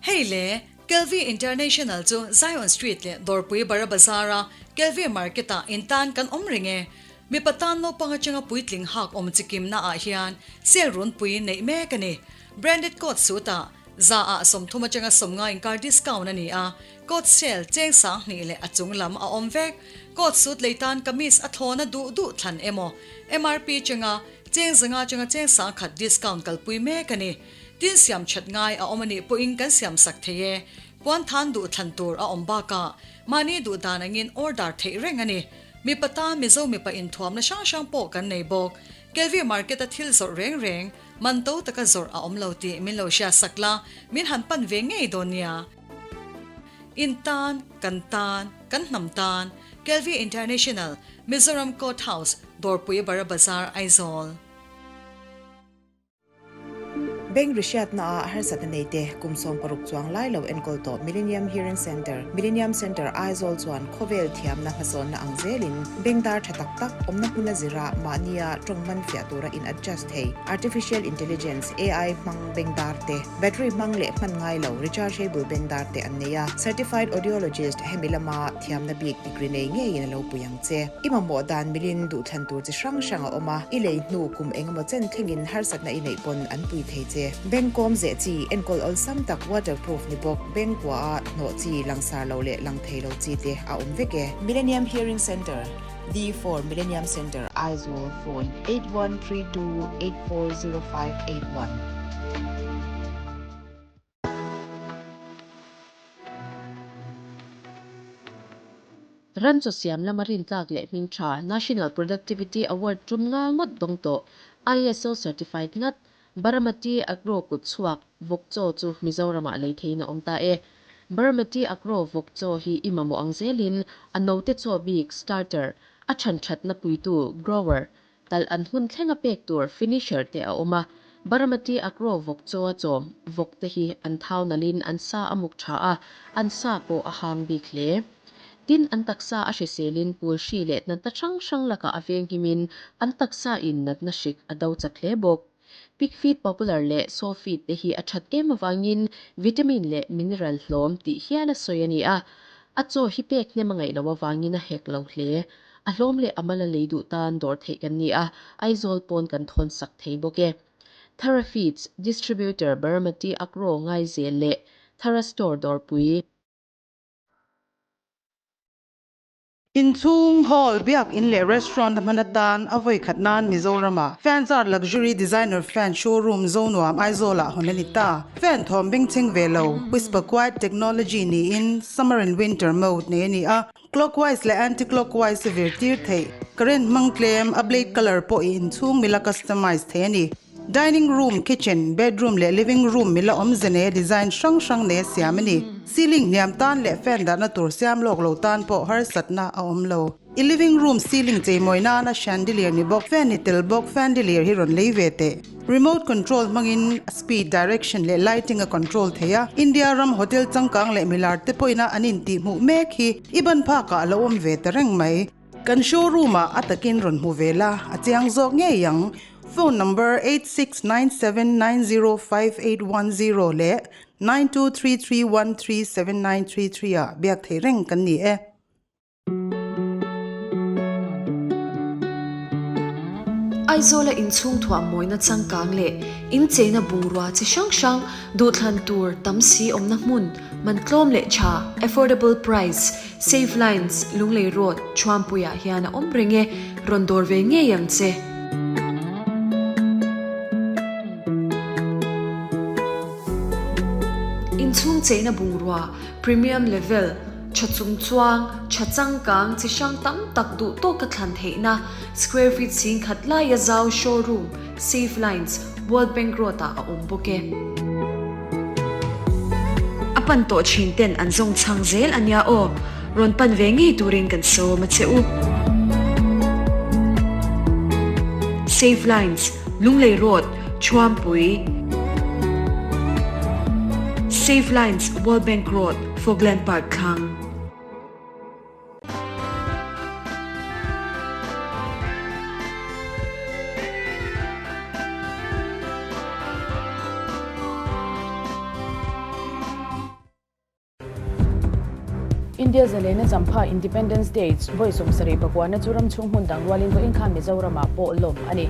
Hei le, Kelvi International chu Zion Street leh Dawrpui Bara Bazar-a Kelvi Market-ah intan kan awm reng e. Mipa tan naupang atanga puitling hak awm chikimna ah hian sale runpui neih mek a ni. Branded coat suit ah za ah 30 atanga 50 inkar discount a ni a, coat sale cheng 2000 leh a chung lam a awm vek. Coat suit lei tan kamis a thlawna duh duh thlan emaw MRP chenga cheng 500 atanga cheng 1000 discount kalpui mek a ni. Tin siam that ngai a awm a nih pawhin kan siam sak thei e. Puan than duh thlan tur a awm bakah mahni duh dan angin order theih reng a ni. Mipa tan Mizo mipa inthuamna hrang hrang pawh kan nei bawk. Kelvi market a thil zawrh reng reng, man to taka zawrh a awm lo tih min lo hriat sak la, min han pan ve ngei dawn nia. In tan, kan tan, kan hnam tan, Kelvi International, Mizoram Court House, Dawrpui Bara Bazar, Aizawl. Bank rihriatna ah harsatna nei te kum 60 chuang lai lo enkawl tawh Millennium Hearing Centre, Millennium Centre Aizawl chuan khawvel thiamna hmasawnna ang zelin bank dar tha tak tak awmna hmuna zira mahnia tawng man fiah tura in adjust thei Artificial Intelligence, AI, hmang bank dar te, battery hmang leh hman ngai lo rechargeable bank dar te an nei a. Certified Audiologist hemi lama thiamna bik degree nei ngeiin a lo pui ang che. I mamawh dan milin duhthlan tur chi hrang hrang a awm a, i lei hnu kum engemaw chen thlengin harsatna i neih pawn an pui thei che. Bank kawm zeh chi, enkawl awlsam tak waterproof ni bawk, bank kua a hnawh chi, langsar lo leh lang thei lo chi te a awm vek e. Millennium Hearing Centre, D4 Millennium Centre, Aizawl, Phone, 8132840581. Ran chaw siam lama rintlak leh hming tha National Productivity Award tum nga ngawt dawng tawh ISO certified ngat Baramati Agro kut chhuak vawk chaw chu Mizoramah lei theiin a awm ta e. Baramati Agro vawk chaw hi i mamawh ang zelin a note chaw bik starter, a chhan thatna puitu grower, Talh an hun thlenga pek tur finisher te a awm a, Baramati Agro vawk chaw a chawm vawk te hi an thau nalhin an sa a muk tha a, an sa pawh a hang bik hle. Tin, an taksa a hriselin pul hri leh natna hrang hrang lakah a venghimin an taksa in natna hrik a do chak hle bawk. Pig feed popular leh sow feed te hi a that em avangin vitamin leh mineral hlawm tih hial a sawi a ni a, a chaw hi pek hnem a ngaih loh avangin a hek lo hle. A hlawm leh a mal a lei duh tan dawr theih kan ni a, Aizawl pawn kan thawn sak thei bawk e. Thara Feeds, Distributor Baramati Agro Ngaizel leh Thara Store Dawrpui. Inchhung, hall, biak in leh restaurant a hman atan a vawi khat nan Mizorama Fans Art Luxury Designer Fan Showroom Zonuam Aizawlah hawn a ni ta. Fan thawm bengchheng ve lo, Whisper Quiet Technology niin Summer and Winter mode nei a ni a, Clockwise leh anti-clockwise a vir tir theih. Current hmang tlem, a blade colour pawh i inchhung mila customize thei a ni. Dining room, kitchen, bedroom leh living room mila awmze nei a design hrang hrang nei a siam a ni. Ceiling hniam tan leh fan dahna tur siam lawk lo tan pawh harsatna a awm lo. I living room ceiling cheimawi nana chandelier ni bawk, fan ni tel bawk, fandelier hi rawn lei ve teh. Remote control hmangin speed, direction leh lighting a control thei a. India ram hotel changkang leh milar te pawhin an intihhmuh mek hi i ban phakah a lo awm ve ta reng mai. Kan showroom ah a takin rawn hmu ve la, a chiang zawk ngei ang. Phone number 8697905810 leh 9233137933 ah biak thei reng kan ni e. Aizawla inchhung thuah mawina changkang leh incheina bungrua chi hrang hrang duhthlan tur tam si awmna hmun man tlawm leh tha, affordable price, Save Lines, Lunglei Road, Thuampuiah hian a awm reng e, rawn dawr ve ngei ang che. Inchhung cheina bungrua, premium level, Tha chung chuang, tha changkang chi hrang tam tak duh tawka thlan theihna, square feet 10,000 laia zau showroom, Safe Lines, World Bank Road ah a awm bawk e. A pan tawh thin ten an zawng chhang zel a nia aw, rawn pan ve ngei turin kan sawm a che u. Safe Lines, Lunglei Road, Thuampui. Safe Lines, World Bank Road. Fogland Park thlang. India zalena champha Independence Day vawi 70 pakuana chu ram chhung hmun dang rualin vawiin khan Mizoramah pawh lawm a ni.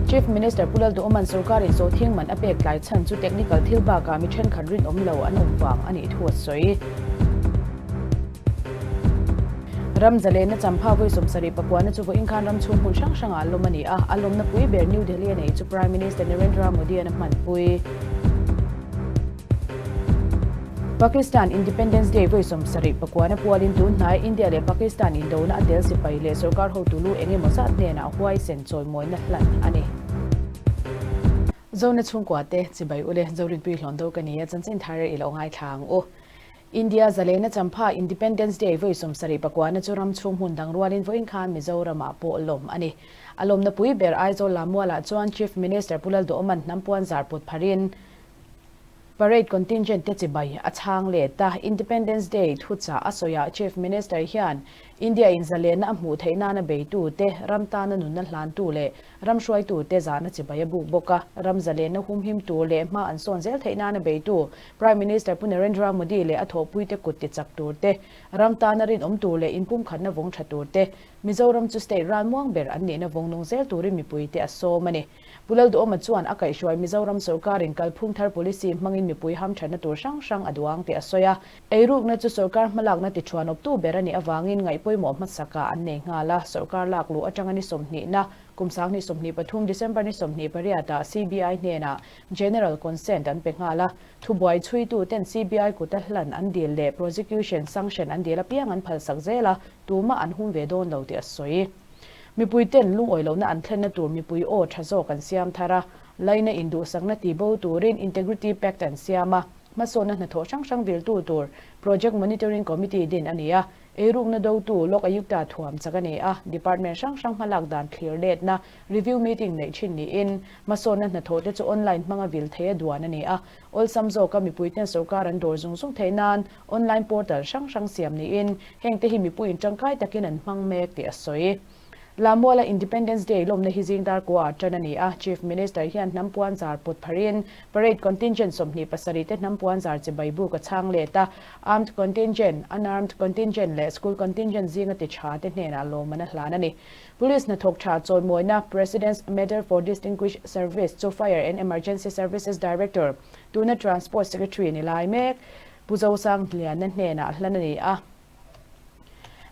Chief Minister Pu Lalduhawman sorkarin sawhthing man a pek tlai chhan chu technical thil bakah mi thenkhat rinawm lo an awm vang a nih thu a sawi. Ram zalena champha vawi 70 pakuana chu vawiin khan ram chhung hmun hrang hrangah lawm a ni a, a lawmna pui ber New Delhi a nei chu Prime Minister Narendra Modi an a hmanpui. Pakistan Independence Day vawi 70 pakuana pualin tun hnai India leh Pakistan indona a tel sipai leh sorkar hotu lu eng emaw zat hnenah huaisen chawimawina hlan a ni. Zona chhungkua te chibai ule Zorinpui hlawn do ka ni a, chanchin thar i lo ngaithla ang u. India zalena champha Independence Day vawi 70 pakuana chu ram chhung hmun dang rualin vawiin khan Mizoramah pawh lawm a ni. A lawmna pui ber Aizawl Lammualah chuan Chief Minister Pu Lalduhawman hnam puan zar pawt pharin Parade contingent te chibai a chhang let a. Independence Day thuchah a sawiah Chief Minister hian India in zalena a hmuh theih nana beitu te, ram tana nunna hlantu leh ram hruaitu te zahna chibai a buk bawk a. Ram zalena humhim tur leh hma an sawn zel theih nana beitu Prime Minister Pu Narendra Modi leh a thawhpuite kut ti chak tur te, ram tana rinawm tur leh inpumkhatna vawng tha tur te, Mizoram chu state ralmuang ber an nihna vawng nung zel turin mipuite a sawm a ni. Pu Lalduhawma chuan a kaihhruai Mizoram sorkarin kalphung thar policy hmangin mipui hamthatna tur hrang hrang a duang tih a sawi a. Eirukna chu sorkar hmalakna tichhuan awptu ber a nih avangin ngaihpawimawh hmasakah an nei nghal a, sorkar lak luh atanga ni sawmhnihna kum 2023 December ni 28 ah CBI hnenah General Consent an pe nghal a, thubuai chhuitu ten CBI kuta hlan an dil leh prosecution sanction an dil apiang an phalsak zel a, tumah an hum ve dawn lo tih a sawi. Mipui ten lungawi lohna an thlenna tur mipui aw tha zawk an siam thar a, laina induhsakna ti bo turin Integrity Pact an siam a, hmasawnna hnathawh hrang hrang viltu tur Project Monitoring Committee din a ni a, eirukna dotu Lok Ayukta thuam chak a ni a, department hrang hrang hmalak dan thlir letna review meeting neih thin niin hmasawnna hnathawh te chu online hmanga vil thei a duan a ni a, awlsam zawka mipui ten sorkar an dawr zung zung theih nan online portal hrang hrang siam niin hengte hi mipuiin tangkai takin an hmang mek tih a sawi. Lamuala Independence Day lawmna hi zing dar kua ah tan a ni a, Chief Minister hian hnam puan zar pawt pharin parade contingent 27 te hnam puan zar chibai buk a chhang let a, armed contingent, unarmed contingent leh school contingent zinga ti tha te hnenah lawmman a hlan a ni. Police hnathawk tha chawimawina President's Medal for Distinguished Service chu Fire and Emergency Services Director, tuna Transport Secretary ni lai mek, Pu Zosangliana hnenah hlan a ni a.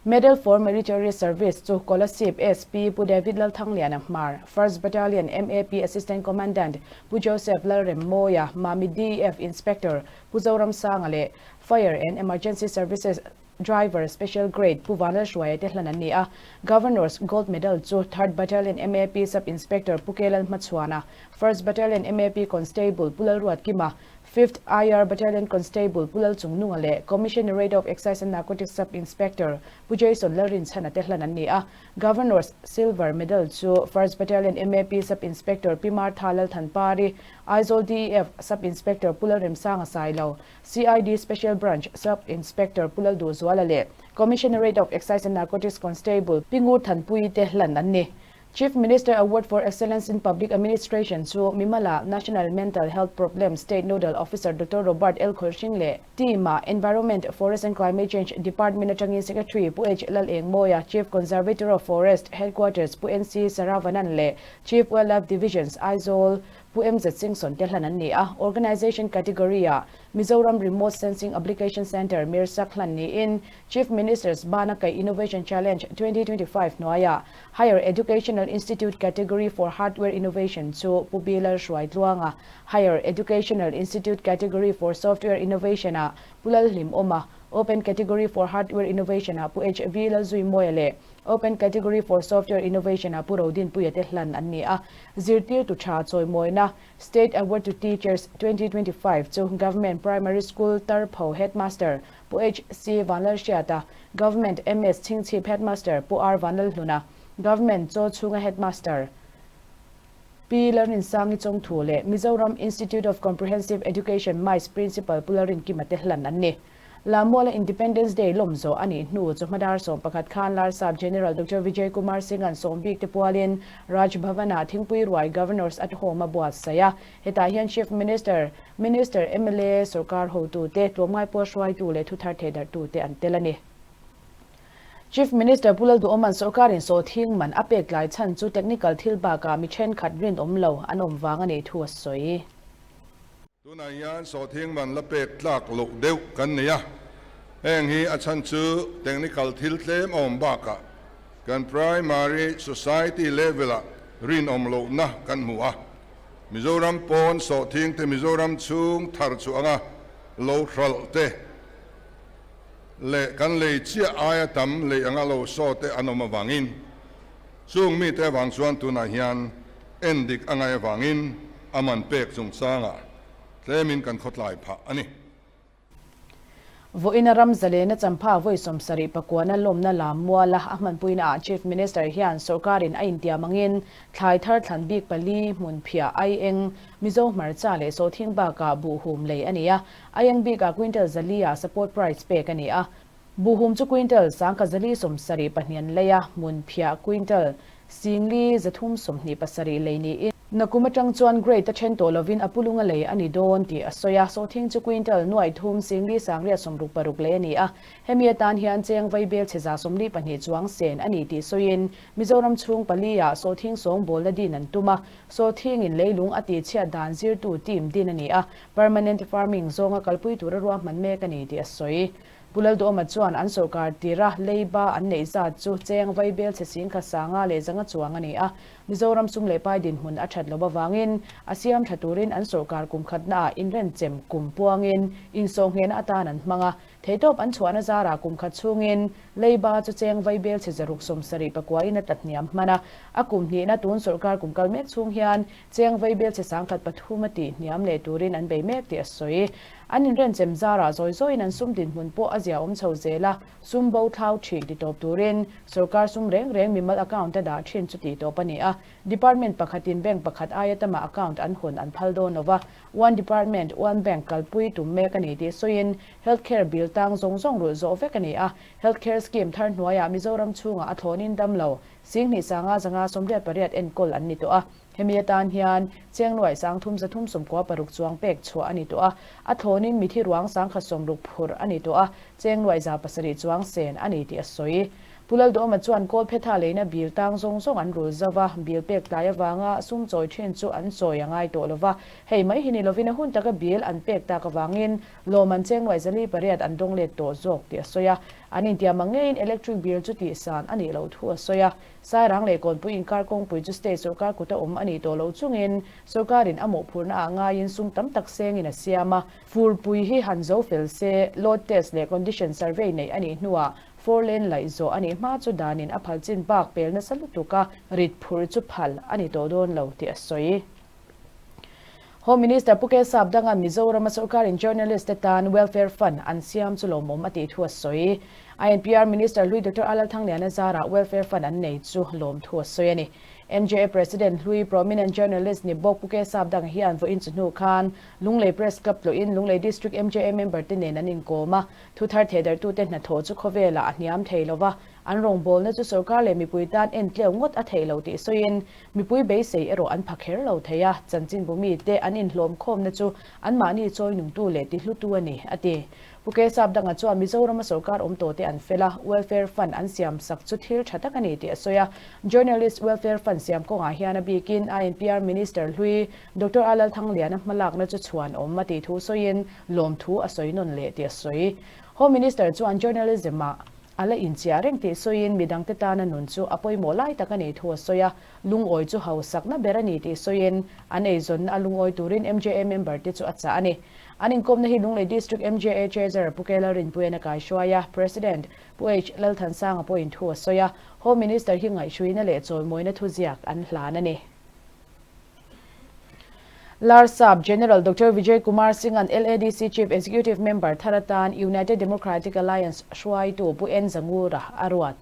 Medal for Meritorious Service chu Kolasib SP Pu David Lalthangliana Hmar, First Battalion MAP Assistant Commandant Pu Joseph Lalremmawia, Mami DEF Inspector Pu Zoramsanga leh Fire and Emergency Services Driver Special Grade Pu Vanlalhruaia te hlan an ni a. Governor's Gold Medal chu Third Battalion MAP Sub Inspector Pu K Lalhmachhuana, First Battalion MAP Constable Pu Lalruatkima, Fifth IR Battalion Constable Pu Lalchungnunga leh Commissionerate of Excise and Narcotics Sub Inspector Pu Jason Lalrinchhana te hlan an ni a. Governor's Silver Medal chu First Battalion MAP Sub Inspector Pi Martha Lalthanpari, Aizawl DEF Sub Inspector Pu Lalremsanga Sailo, CID Special Branch Sub Inspector Pu Lalduhzuala leh Commissionerate of Excise and Narcotics Constable Pi Ngur Thanpuii te hlan an ni. Chief Minister Award for Excellence in Public Administration chu Mimala National Mental Health Problem State Nodal Officer Doctor Robert L Khawlhring leh team-ah Environment, Forest and Climate Change Department atangin Secretary Pu H Lalengmawia, Chief Conservator of Forest, Headquarters Pu NC Saravanan leh Chief Wildlife Divisions, Aizawl, Pu MZ Singson te hlan an ni a. Organisation category-ah Mizoram Remote Sensing Application Centre, Mirsak hlan niin Chief Minister's Bana Kaih Innovation Challenge 2025 hnuaiah Higher Educational Institute Category for Hardware Innovation chu Pu B Lalhruaitluanga, Higher Educational Institute Category for Software Innovation-ah Pu Lalhlimawma, Open Category for Hardware Innovation-ah Pu HV Lalzuimawia leh Open Category for Software Innovation-ah Pu Rodinpuia te hlan an ni a. Zirtirtu tha chawimawina State Award to Teachers 2025 chu Government Primary School Tarpho Headmaster Pu HC Vanlalhriata, Government MS Chhingchhip Headmaster Pu R Vanlalhluna, Government Chaw chhunga Headmaster Pi Lalrinsangi Chawngthu leh Mizoram Institute of Comprehensive Education MICE Principal Pu Lalrinkima te hlan an ni. Lammuala Independence Day lawm zawh a nih hnu chawhma dar 11 khan Larsap General Doctor Vijay Kumar Singh-a'n sawm bik te pualin Raj Bhavan-ah thingpui ruai Governor's at Home a buatsaih a. Hetah hian Chief Minister, Minister, mla, sorkar hotute, tlawmngai pawl hruaitu leh thuthar thehdarhtute an tel a ni. Chief Minister Pu Lalduhawma'n sorkarin sawhthing man a pek tlai chhan chu technical thil bakah mi thenkhat rinawm lo an awm vang a nih thu a sawi. Tunah hian sawhthing man la pek tlak loh deuh kan nei a, heng hi a chhan chu technical thil tlem a awm bakah kan primary society level-ah rinawm lohna kan hmu a, Mizoram pawn sawhthing te Mizoram chhung thar chhuah anga lo hralh te leh kan lei chiah aia tam lei anga lo saw te an awm avangin chung mite avang chuan tunah hian en dik a ngaih avangin a man pek chungchangah tlemin kan khawtlai phah a ni. Vawiina ram zalena champha vawi 70 pakuana lawmna lam muala a hmanpuina ah Chief Minister hian sorkarin a intiam angin thlai thar thlan bik pali hmun phiah aieng Mizo hmarcha leh sawhthing bakah buhhum lei a ni a, aieng bikah quintal 400 ah support price pek a ni a. Buhhum chu quintal 1172 an lei a, hmun phiah quintal 327 lei niin nakum atang chuan grade a then tawh lovin a pulung a lei a ni dawn tih a sawi a, sawhthing chu quintal 3866 lei a ni a, hemi atan hian cheng vaibel chhe 142 chuang sen a ni tih sawiin Mizoram chhung pali ah sawhthing sawngbawlna din an tum a, sawhthingin leilung a tihchhiat dan zirtu team din a ni a, permanent farming zawnga kalpui tura ruahman mek a ni tih a sawi. Pu Lalduhawma chuan an sorkar tira leiba an neih zat chu cheng vaibel chhe singkhat sanga leh zanga chuang a ni a, Mizoram sum leh pai dinhmun a that loh avangin a siam tha turin an sorkar kum khatnaah inrenchem kum puangin insawhnghehna atan an hmang a, theihtawp an chhuahna zarah kum khat chhungin leiba chu cheng vaibel chhe 670 pakuain a tla hniam hman a, a kum hnihna tun sorkar kum kal mek chhung hian cheng vaibel chhe 1003 a tih hniam leh turin an bei mek tih a sawi. An inrenchem zarah zawi zawiin an sum dinhmun pawh a zia awm chho zel a, sum bo thlau thin ti tawp turin sorkar sum reng reng mimal account a dah thin chu tih tawp a ni a. Department pakhatin bank pakhat aia tama account an hawn an phal dawn lova, one department, one bank kalpui tum mek a ni tih sawiin health care bill tang zawng zawng rulh zawh vek a ni a. Health care scheme thar hnuaiah Mizoram chhungah a thlawnin damlo 10 500 588 enkawl an ni tawh a. Hemi atan hian Chengluai 3396 chuang pek chhuah a ni tawh a, a thlawnin mithi ruang 1060 phurh a ni tawh a, Chengluai 700 chuang sen a ni tih a sawi. Pu Lalduhawma chuan Kawlphetha leina bill tang zawng zawng an rul zo va, bill pek tlai avanga sum chawi thin chu an chawi a ngai tawh lo va, hei mai hi ni lovin a hun taka bill an pek tak avangin lawm an Chengluai 408 an dawng let tawh zawk tih a sawi a, an intiam ang ngeiin electric bill chu tihsan a nih loh thu a sawi a. Sairang leh Kawnpui inkar kawngpui chu state sorkar kuta awm a nih tawh loh chungin sorkarin a mawhphurhna ah ngaiin sum tam tak sengin a siam a. Furpui hi han zo fel se, load test leh condition survey neih a nih hnuah four lane laih zawh a nih hma chu danin a phal chin bak pel nasa lutuk a, rit phurh chu phal a ni tawh dawn lo tih a sawi. Home Minister Pu K Sapdanga'n Mizorama sorkarin journalist te tan welfare fund an siam chu lawmawm a tih thu a sawi. INPR Minister hlui Doctor Alal Thangliana zarah welfare fund an nei chu lawm thu a sawi a ni. MJA President hlui prominent journalist ni bawk Pu K Sapdanga hian vawiin chu hnu khan Lunglei Press Club tlawhin Lunglei District MJA member te nen an inkawm a, thuthar thehdarhtute hnathawh chu khawvelah a hniam thei lova, an rawngbawlna chu sorkar leh mipui tan entleu ngawt a theih lo tih sawiin Mipui beisei erawh an pha kher lo thei a, chanchinbu mite an inhlawm khawmna chu anmahni chawinungtu leh tihlutu a ni, a ti. Pu K Sapdanga chuan Mizorama sorkar awm tawhte an fel a, welfare fund an siam sak chu thil tha tak a ni tih a sawi a. Journalist welfare fund siam kawngah hian a bikin INPR Minister hlui Doctor A Lalthangliana hmalakna chu chhuan awm a tih thu sawiin lawmthu a sawi nawn leh tih a sawi. Home Minister chuan journalism-ah A la inchiah reng tih sawiin midangte tana nun chu a pawimawh lai tak a nih thu a sawi a, lungawi chu hausakna ber a ni tih sawiin an eizawnna a lungawi turin MJA member te chu a chah a ni. An inkawmna hi Lunglei District MJA Treasurer Pu K Lalrinpuia'n a kaihruai a, President Pu H Lalthansanga pawhin thu a sawi a, Home Minister hi ngaihhruina leh chawimawina thuziak an hlan a ni. Larsap General Doctor Vijay Kumar Singh-a'n LADC Chief Executive Member thar atan United Democratic Alliance hruaitu Pu N Zangura a ruat.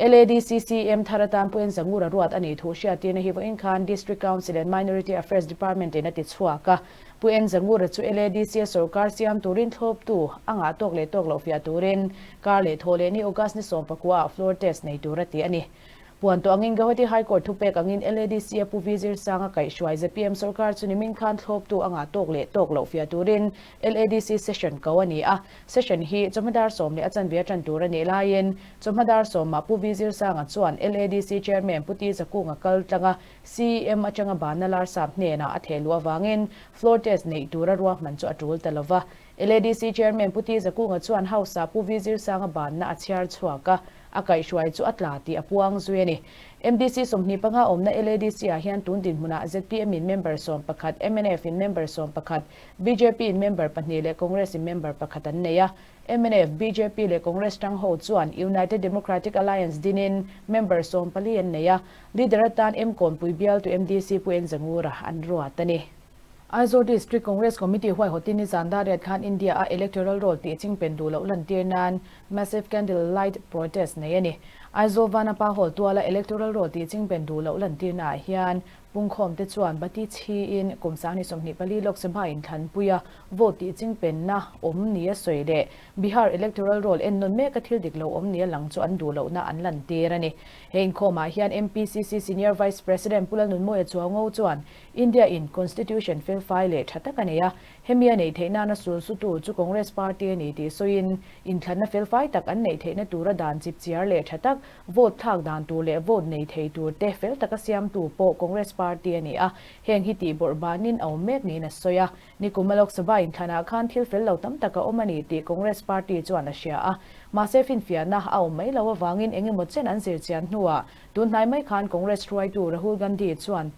LADC CM thar atan Pu Enzangura ruat a nih thu hriattirna hi vawiin khan District Council and Minority Affairs Department in a ti chhuak a. Pu Enzangura chu LADC a sorkar siam turin thlawptu a ngah tawk leh tawk loh fiah turin kar leh thaw leh ni August ni 19 ah floor test nei tur a ti a ni. Puan tawh angin Guwahati High Court thupek angin LADC a Pu V Zirsanga kaihhruai zpm sorkar chu nimin khan thlawptu a ngah tawk leh tawk loh fiah turin LADC session ko a ni a. Session hi chawhma dar sawm leh a chanve a tan tur a nih laiin chawhma dar sawmah Pu V Zirsanga chuan LADC Chairman Pu Ti Zakunga kal tlanga CEM atanga banna larsap hnenah a theh luh avangin floor test neih tura ruahman chu a tul ta lova. LADC Chairman Pu Ti Zakunga chuan House-ah Pu V Zirsanga banna a chhiar chhuak a, a kaihhruai chu a tla tih a puang zui a ni. MDC 25 awmna LADC-ah hian tun dinhmunah zpm-in member 11, MNF-in member 11, BJP-in member pahnih leh Congress-in member pakhat an nei a. Mnf, bjp leh Congress tang ho chuan United Democratic Alliance dinin member 14 an nei a, leader atan Mkawnpui bialtu MDC Pu Enzangura an ruat a ni. Aizawl District Congress Committee huaihawtin nizan dariat khan India a Electoral Roll tih chingpen duh loh lantir nan Massive Candle Light Protest nei a ni. Aizawl Vanapa Hall tuala Electoral Roll tih chingpen duh loh lantirna ah hian Pungkhawmte chuan Bati chhiin kum 2024 Lok Sabha inthlanpuia vote tih chingpenna awm nia sawi leh Bihar Electoral Roll ennawn meka thil dik lo awm nia lang chu an duh lohna an lantir a ni. He inkhawmah hian MPCC Senior Vice President Pu Lalnunmawia Chuango chuan India in Constitution felfai leh tha tak a nei a, hemi a neih theih nana sulsutu chu Congress Party a ni tih sawiin inthlanna felfai tak an neih theihna tura dan chipchiar leh tha tak Vote thlak dan tur leh vote nei thei tur te fel taka siamtu pawh Congress Party a ni a, heng hi tih bawrh banin a awm mek niin a sawi a. Nikum a Lok Sabha inthlanah khan thil fel lo tam tak a awm a ni tih Congress Party chuan a hria a. Mahse finfiahna a awm mai loh avangin eng emaw chen an zir chian hnuah tunhnai mai khan Congress hruaitu Rahul Gandhi chuan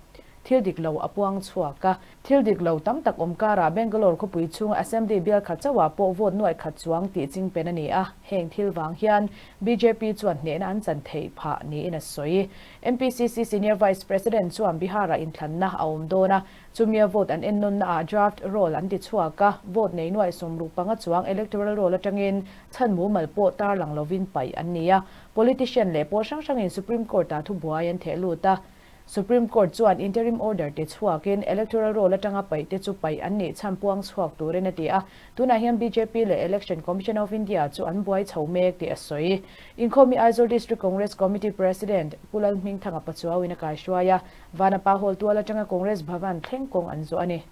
thil dik lo a puang chhuak a. Thil dik lo tam tak awm karah Bangalore khawpui chhunga Assembly bial khat chauhah pawh vote nuaih khat chuang tih chingpen a ni a, heng thil vang hian bjp chuan hnehna an chan theih phah niin a sawi. MPCC Senior Vice President chuan Bihar-ah inthlanna a awm dawn a, chumia vote an ennawnnaah draft roll an ti chhuak a, vote nei nuaih 65 chuang electoral roll atangin chhan mumal pawh tarlang lovin paih an ni a, politician leh pawl hrang hrangin Supreme Court-ah thubuai an theh lut a. Supreme Court chuan interim order ti chhuakin electoral roll atanga paih te chu paih an nih chhan puang chhuak turin a ti a, tunah hian bjp leh Election Commission of India chu an buai chho mek tih a sawi. Inkhawmi Aizawl District Congress Committee President Pu Lalhmingthanga Pachuauin a kaihruai a, Vanapa Hall tual atanga Congress Bhavan thleng kawng an zawh a ni.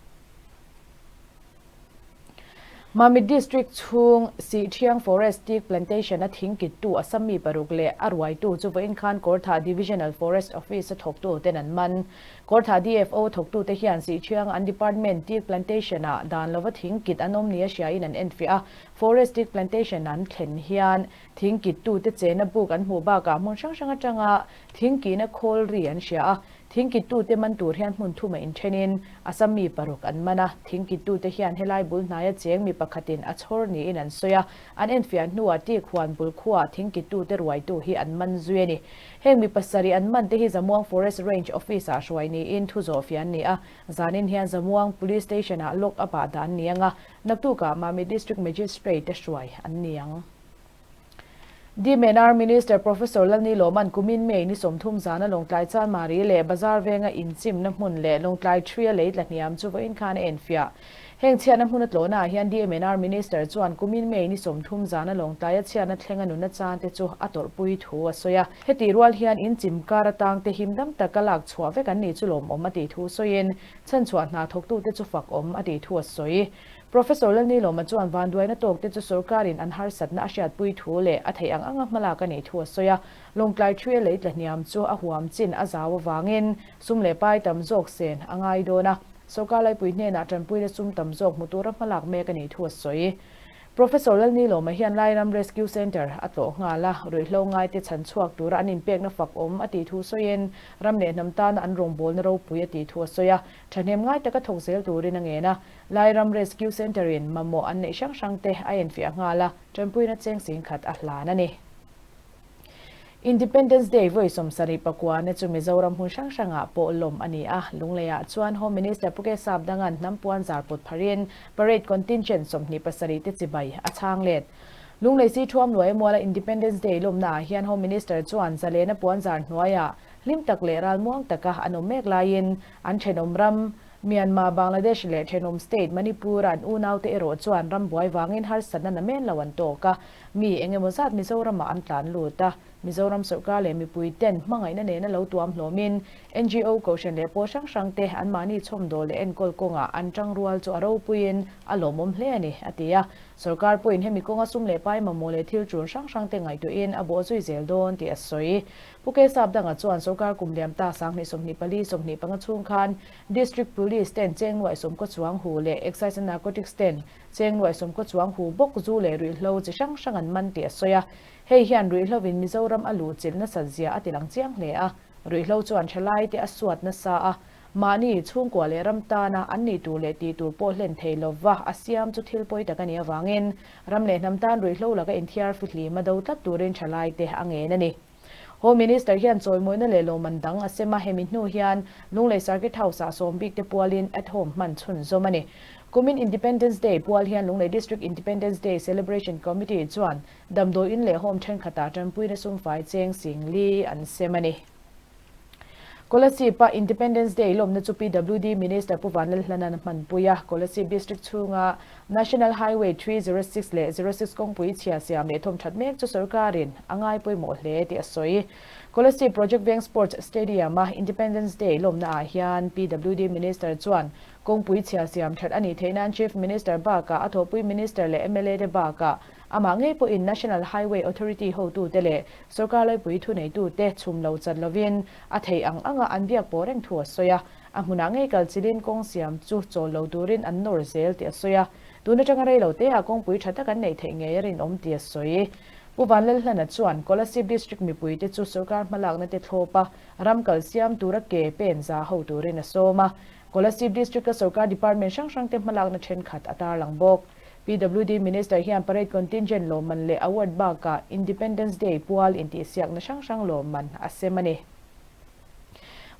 Mamit District chhung Sihthiang Forest Teak Plantation a thingkittu Assam mi paruk leh a ruaitu chu vawiin khan Kawrthah Divisional Forest Office a thawktu ten an man. Kawrthah DFO thawktute hian Sihthianga an department teak plantation ah dan lova thingkit an awm nia hriain an enfiah a, Forest Teak Plantation an thlen hian thingkittute chena buk an hmuh bakah hmun hrang hrang atanga thingkihna khawl ri an hria a, Thingkittute man tur hian hmun thuma inthenin Assam mi paruk an man a, thingkittute hian helai bul hnaia cheng mi pakhatin a chhawr niin an sawi a, an enfiah hnuah Teak huan bul khuaah thingkittute ruaitu hi an man zui a ni. Heng mi pasarih an man te hi Zamuang Forest Range Office-ah hruai niin thu zawhfiah an ni a, zanin hian Zamuang Police Station-ah lock up-ah dah an ni ang a, naktukah Mamit District Magistrate-te hruai an ni ang. DMNR Minister Professor Lalni Lawman kumin May ni 30 zana Lawngtlai Chanmari leh Bazar venga inchimna hmun leh Lawngtlai Thria lei tla hniam chu vawiin khan a enfiah. Heng chhiatna hmun a tlawhnaah hian DMNR Minister chuan kumin May ni 30 zana Lawngtlaia chhiatna thlenga nunna chan te chu a tawrhpui thu a sawi a. Hetih rual hian inchim kar atang te him dam taka lak chhuah vek an nih chu lawmawm a tih thu sawiin chhanchhuah hna thawktute chu fakawm a tih thu a sawi. Professor Lalnilawma chuan vanduaina tawkte chu sorkarin an harsatna a hriatpui thu leh a theih ang anga hmalak a nih thu a sawi a. Lawngtlai Thria lei tla hniam chu a huam chin a zau avangin sum leh pai tam zawk sen a ngai dawn a, sorkar laipui hnenah tanpuina sum tam zawk hmu tura hmalak mek a nih thu a sawi. Professor Lalnilawma hian Lairam Rescue Centre a tlawh nghal a, ruihhlo ngaite chhan chhuak tura an inpekna fak awm a tih thu sawiin ram leh hnam tana an rawngbawlna ropui a tih thu a sawi a, thahnem ngai taka thawk zel turin a ngen a. Lairam Rescue Centre-in mamawh an neih hrang hrang te a enfiah nghal a, tanpuina cheng sing khat a hlan a ni. Independence Day vawi 79 na chu Mizoram hmun hrang hrangah pawh lawm a ni a, Lungleiah chuan Home Minister Pu K Sapdanga'n hnam puan zar pawt pharin Parade Contingent 27 te chibai a chhang let. Lunglei si thuam luai muala Independence Day lawmna ah hian Home Minister chuan zalena puanzar hnuaiah hlim tak leh ralmuang taka an awm mek laiin an thenawm ram Myanmar, Bangladesh leh thenawm state Manipur-a an unaute erawh chuan ram buai vangin harsatna namen lo an tawk a, mi eng emaw zat Mizoramah an tlan lut a. Mizoram sorkar leh mipui ten hmangaihna nena lo tuam hlawmin NGO kohhran leh pawl hrang hrang te anmahni chhawmdawl leh enkawl kawngah an tangrual chu a ropuiin a lawmawm hle a ni, a ti a. Sorkar pawhin hemi kawnga sum leh pai mamawh leh thil tul hrang hrang te ngaihtuahin a bawh zui zel dawn tih a sawi. Pu K Sapdanga chuan sorkar kum liam ta 2024, 25 chhung khan District Police ten cheng nuaih sawmkaw chuang hu leh Excise and Narcotics ten cheng nuaih sawmkaw chuang hu bawk zu leh ruihhlo chi hrang hrang an man tih a sawi a. Hei hian ruihhlovin Mizoram a luh chilh nasat zia a tilang chiang hle a, ruihhlo chuan thalai te a suat nasa a, mahni chhungkua leh ram tana an nih tur leh tih tur pawh hlen thei lova a siam chu thil pawi tak a nih avangin ram leh hnam tan ruihhlo laka inthiar fihlim a do tlat turin thalai te a ngen a ni. Home Minister hian chawimawina leh lawmman dang a sem a, hemi hnu hian Lunglei Circuit House-ah sawm bik te pualin at home hman chhunzawm a ni. Kumin Independence Day pual hian Lunglei District Independence Day Celebration Committee chuan Damdawiin leh home thenkhatah tanpuina sumfai cheng sing li an sem a ni. Kolasib-a Independence Day lawmna chu PWD Minister Pu Vanlalhlana'n a hmanpui a, Kolasib District chhunga National Highway 306 leh 06 kawngpui chhia siam leh thawm that mek chu sorkarin a ngai pawimawh hle tih a sawi. Kolasib Project Veng Sports Stadium-a Independence Day lawmna ah hian PWD Minister chuan kawngpui chhia siam that a nih theih nan Chief Minister bakah a thawhpui Minister leh mla te bakah Amah ngei pawhin National Highway Authority hotute leh sorkar laipui thuneitute chhum lo chat lovin a theih ang anga an biak pawh reng thu a sawi a. A hmunah ngei kal chilin kawng siam chu chawl lo turin an nawr zel tih a sawi a. Tun atanga rei lo teah kawngpui tha tak an neih theih ngei a rinawm tih a sawi. Pu Vanlalhlana chuan Kolasib District mipuite chu sorkar hmalakna te thlawp a, ram kal siam tura ke pen za ho turin a sawm a. Kolasib District-a sorkar department hrang hrangte hmalakna thenkhat a tarlang bawk. PWD Minister hian parade contingent lawmman leh award bakah Independence Day pual intihsiakna hrang hrang lawmman a sem a ni.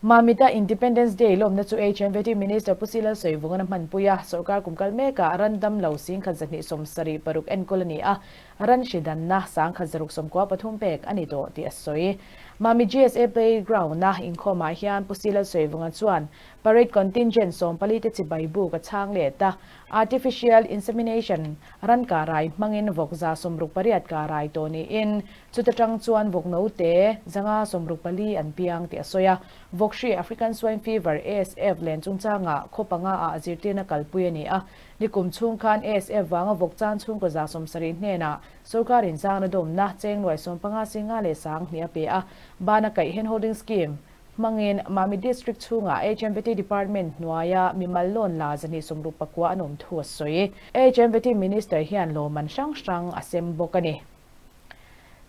Mamita Independence Day lawmna chu HMVT Minister Pu Silal Sawivungan a hmanpui a, sorkar kum kal mekah ran dam lo 10,276 enkawl a ni a, ran hri danna 10,613 pek a ni tawh tih a sawi. Mami GSA Playground-a inkhawmah hian Pu Silal Sawivunga chuan Parade contingent 14 te chibai buk a chhang let a, Artificial insemination ran kah rai hmangin vawk 68 kah rai tawh niin chuta tang chuan vawk note 564 an piang tih a sawi a. Vawk hri African Swine Fever, ASF, len chungchangah khaw panga ah zirtirna kalpui a ni a. Nikum chhung khan ASF vanga vawk chan chhungkaw 70 hnenah sorkarin zangna dawmna cheng nuai 15 singa leh 2000 a pe a. Bana kaih hand holding scheme Hmangin Mami District chhungah HMVT Department hnuaia mimal loan la 269 an awm thu a sawi. HMVT Minister hian lawmman hrang hrang a sem bawk a ni.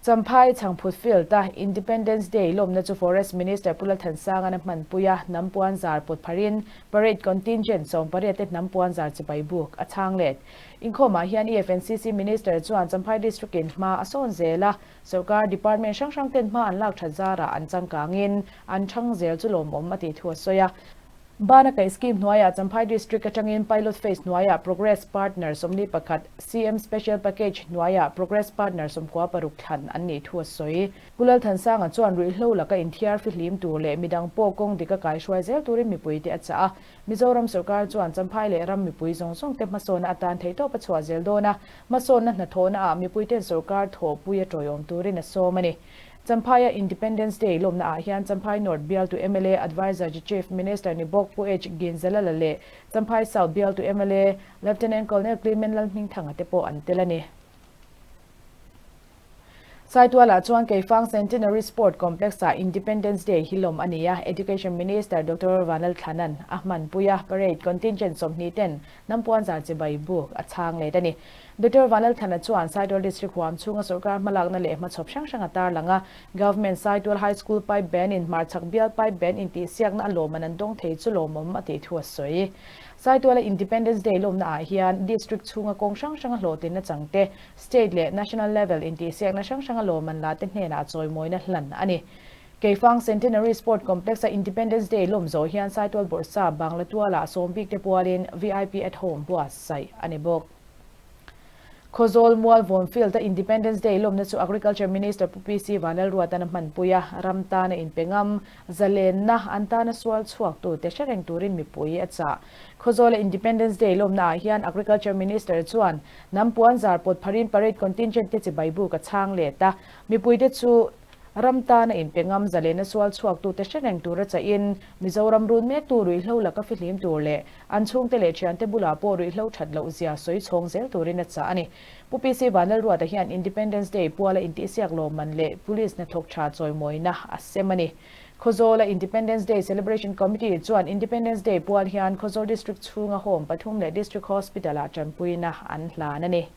Champhai Chhangphut Field-a Independence Day lawmna chu Forest Minister Pu Lalthansanga'n a hmanpui a, hnam puanzar pawt pharin Parade Contingent 18 te hnam puanzar chibai buk a chhang let. Inkhawmah hian EFNCC Minister chuan Champhai District-in hma a sawn zel a, Sorkar department hrang hrang ten hma an lak that zarah an changkangin an thang zel chu lawmawm a tih thu a sawi a. Bana kaih scheme hnuaiah Champhai District atangin Pilot Phase hnuaiah Progress Partner 41, CM Special Package hnuaiah Progress Partner 96 thlan an nih thu a sawi. Pu Lalthansanga chuan ruihhlo laka inthiar fihlim tur leh midang pawh kawng dik a kaihruai zel turin mipuite a chah a. Mizoram sorkar chuan Champhai leh ram mipui zawng zawng te hmasawnna atan theihtawp a chhuah zel dawn a, hmasawnna hnathawhna ah mipuiten sorkar thawhpui a tawiawm turin a sawm a ni. Champhaia Independence Day lawmna ah hian Champhai North bialtu mla Adviser to Chief Minister ni bawk Pu H Ginzalala leh Champhai South bialtu mla Lieutenant Colonel Clement Lalhmingthanga te pawh an tel a ni. Saitualah chuan Keifang Centenary Sport Complex-ah Independence Day hi lawm a ni a, Education Minister Doctor Vanlal Thlanan a hmanpui a, parade contingent 20 ten hnampuan zar chibai buk a chhang let a ni. Doctor Vanlal Thlana chuan Saitual District huam chhunga sorkar hmalakna leh hmachhawp hrang hrang a tarlang a, Government Saitual High School Pipe Band in hmarchhak bial Pipe Band intihsiakna a lawmman an dawng thei chu lawmawm a tih thu a sawi. Saituala Independence Day lawmna ah hian District chhunga kawng hrang hranga hlawhtlinna changte State leh National level intihsiakna hrang hranga lawmman la te hnenah chawimawina hlan a ni. Keifang Centenary Sport Complex-a Independence Day lawm zawh hian Saitual Bawrhsa Bangla tualah sawm bik te pualin VIP at Home buatsaih a ni bawk. Khawzawl Mualvawn Field-a Independence Day lawmna chu Agriculture Minister Pu PC Vanlalruata'n a hmanpui a, ram tana inpe ngam, zalenna an tana sual chhuaktute hre reng turin mipui a chah. Khawzawla Independence Day lawmnaah hian Agriculture Minister chuan hnam puan zar pawt pharin parade contingent te chibai buk a chhang let a, mipuite chu Ram tana inpe ngam zalena sual chhuaktute hre reng tura chahin Mizoram run mektu ruihhlo laka fihlim tur leh an chhungte leh thiante bulah pawh ruihhlo that loh zia sawi chhawng zel turin a chah a ni. Pu PC Vanlalruata hian Independence Day puala intihsiak lawmman leh Police hnathawk tha chawimawina a sem a ni. Khawzawla Independence Day Celebration Committee chuan Independence Day pual hian Khawzawl District chhunga Home pathum leh District Hospital-ah tanpuina an hlan a ni.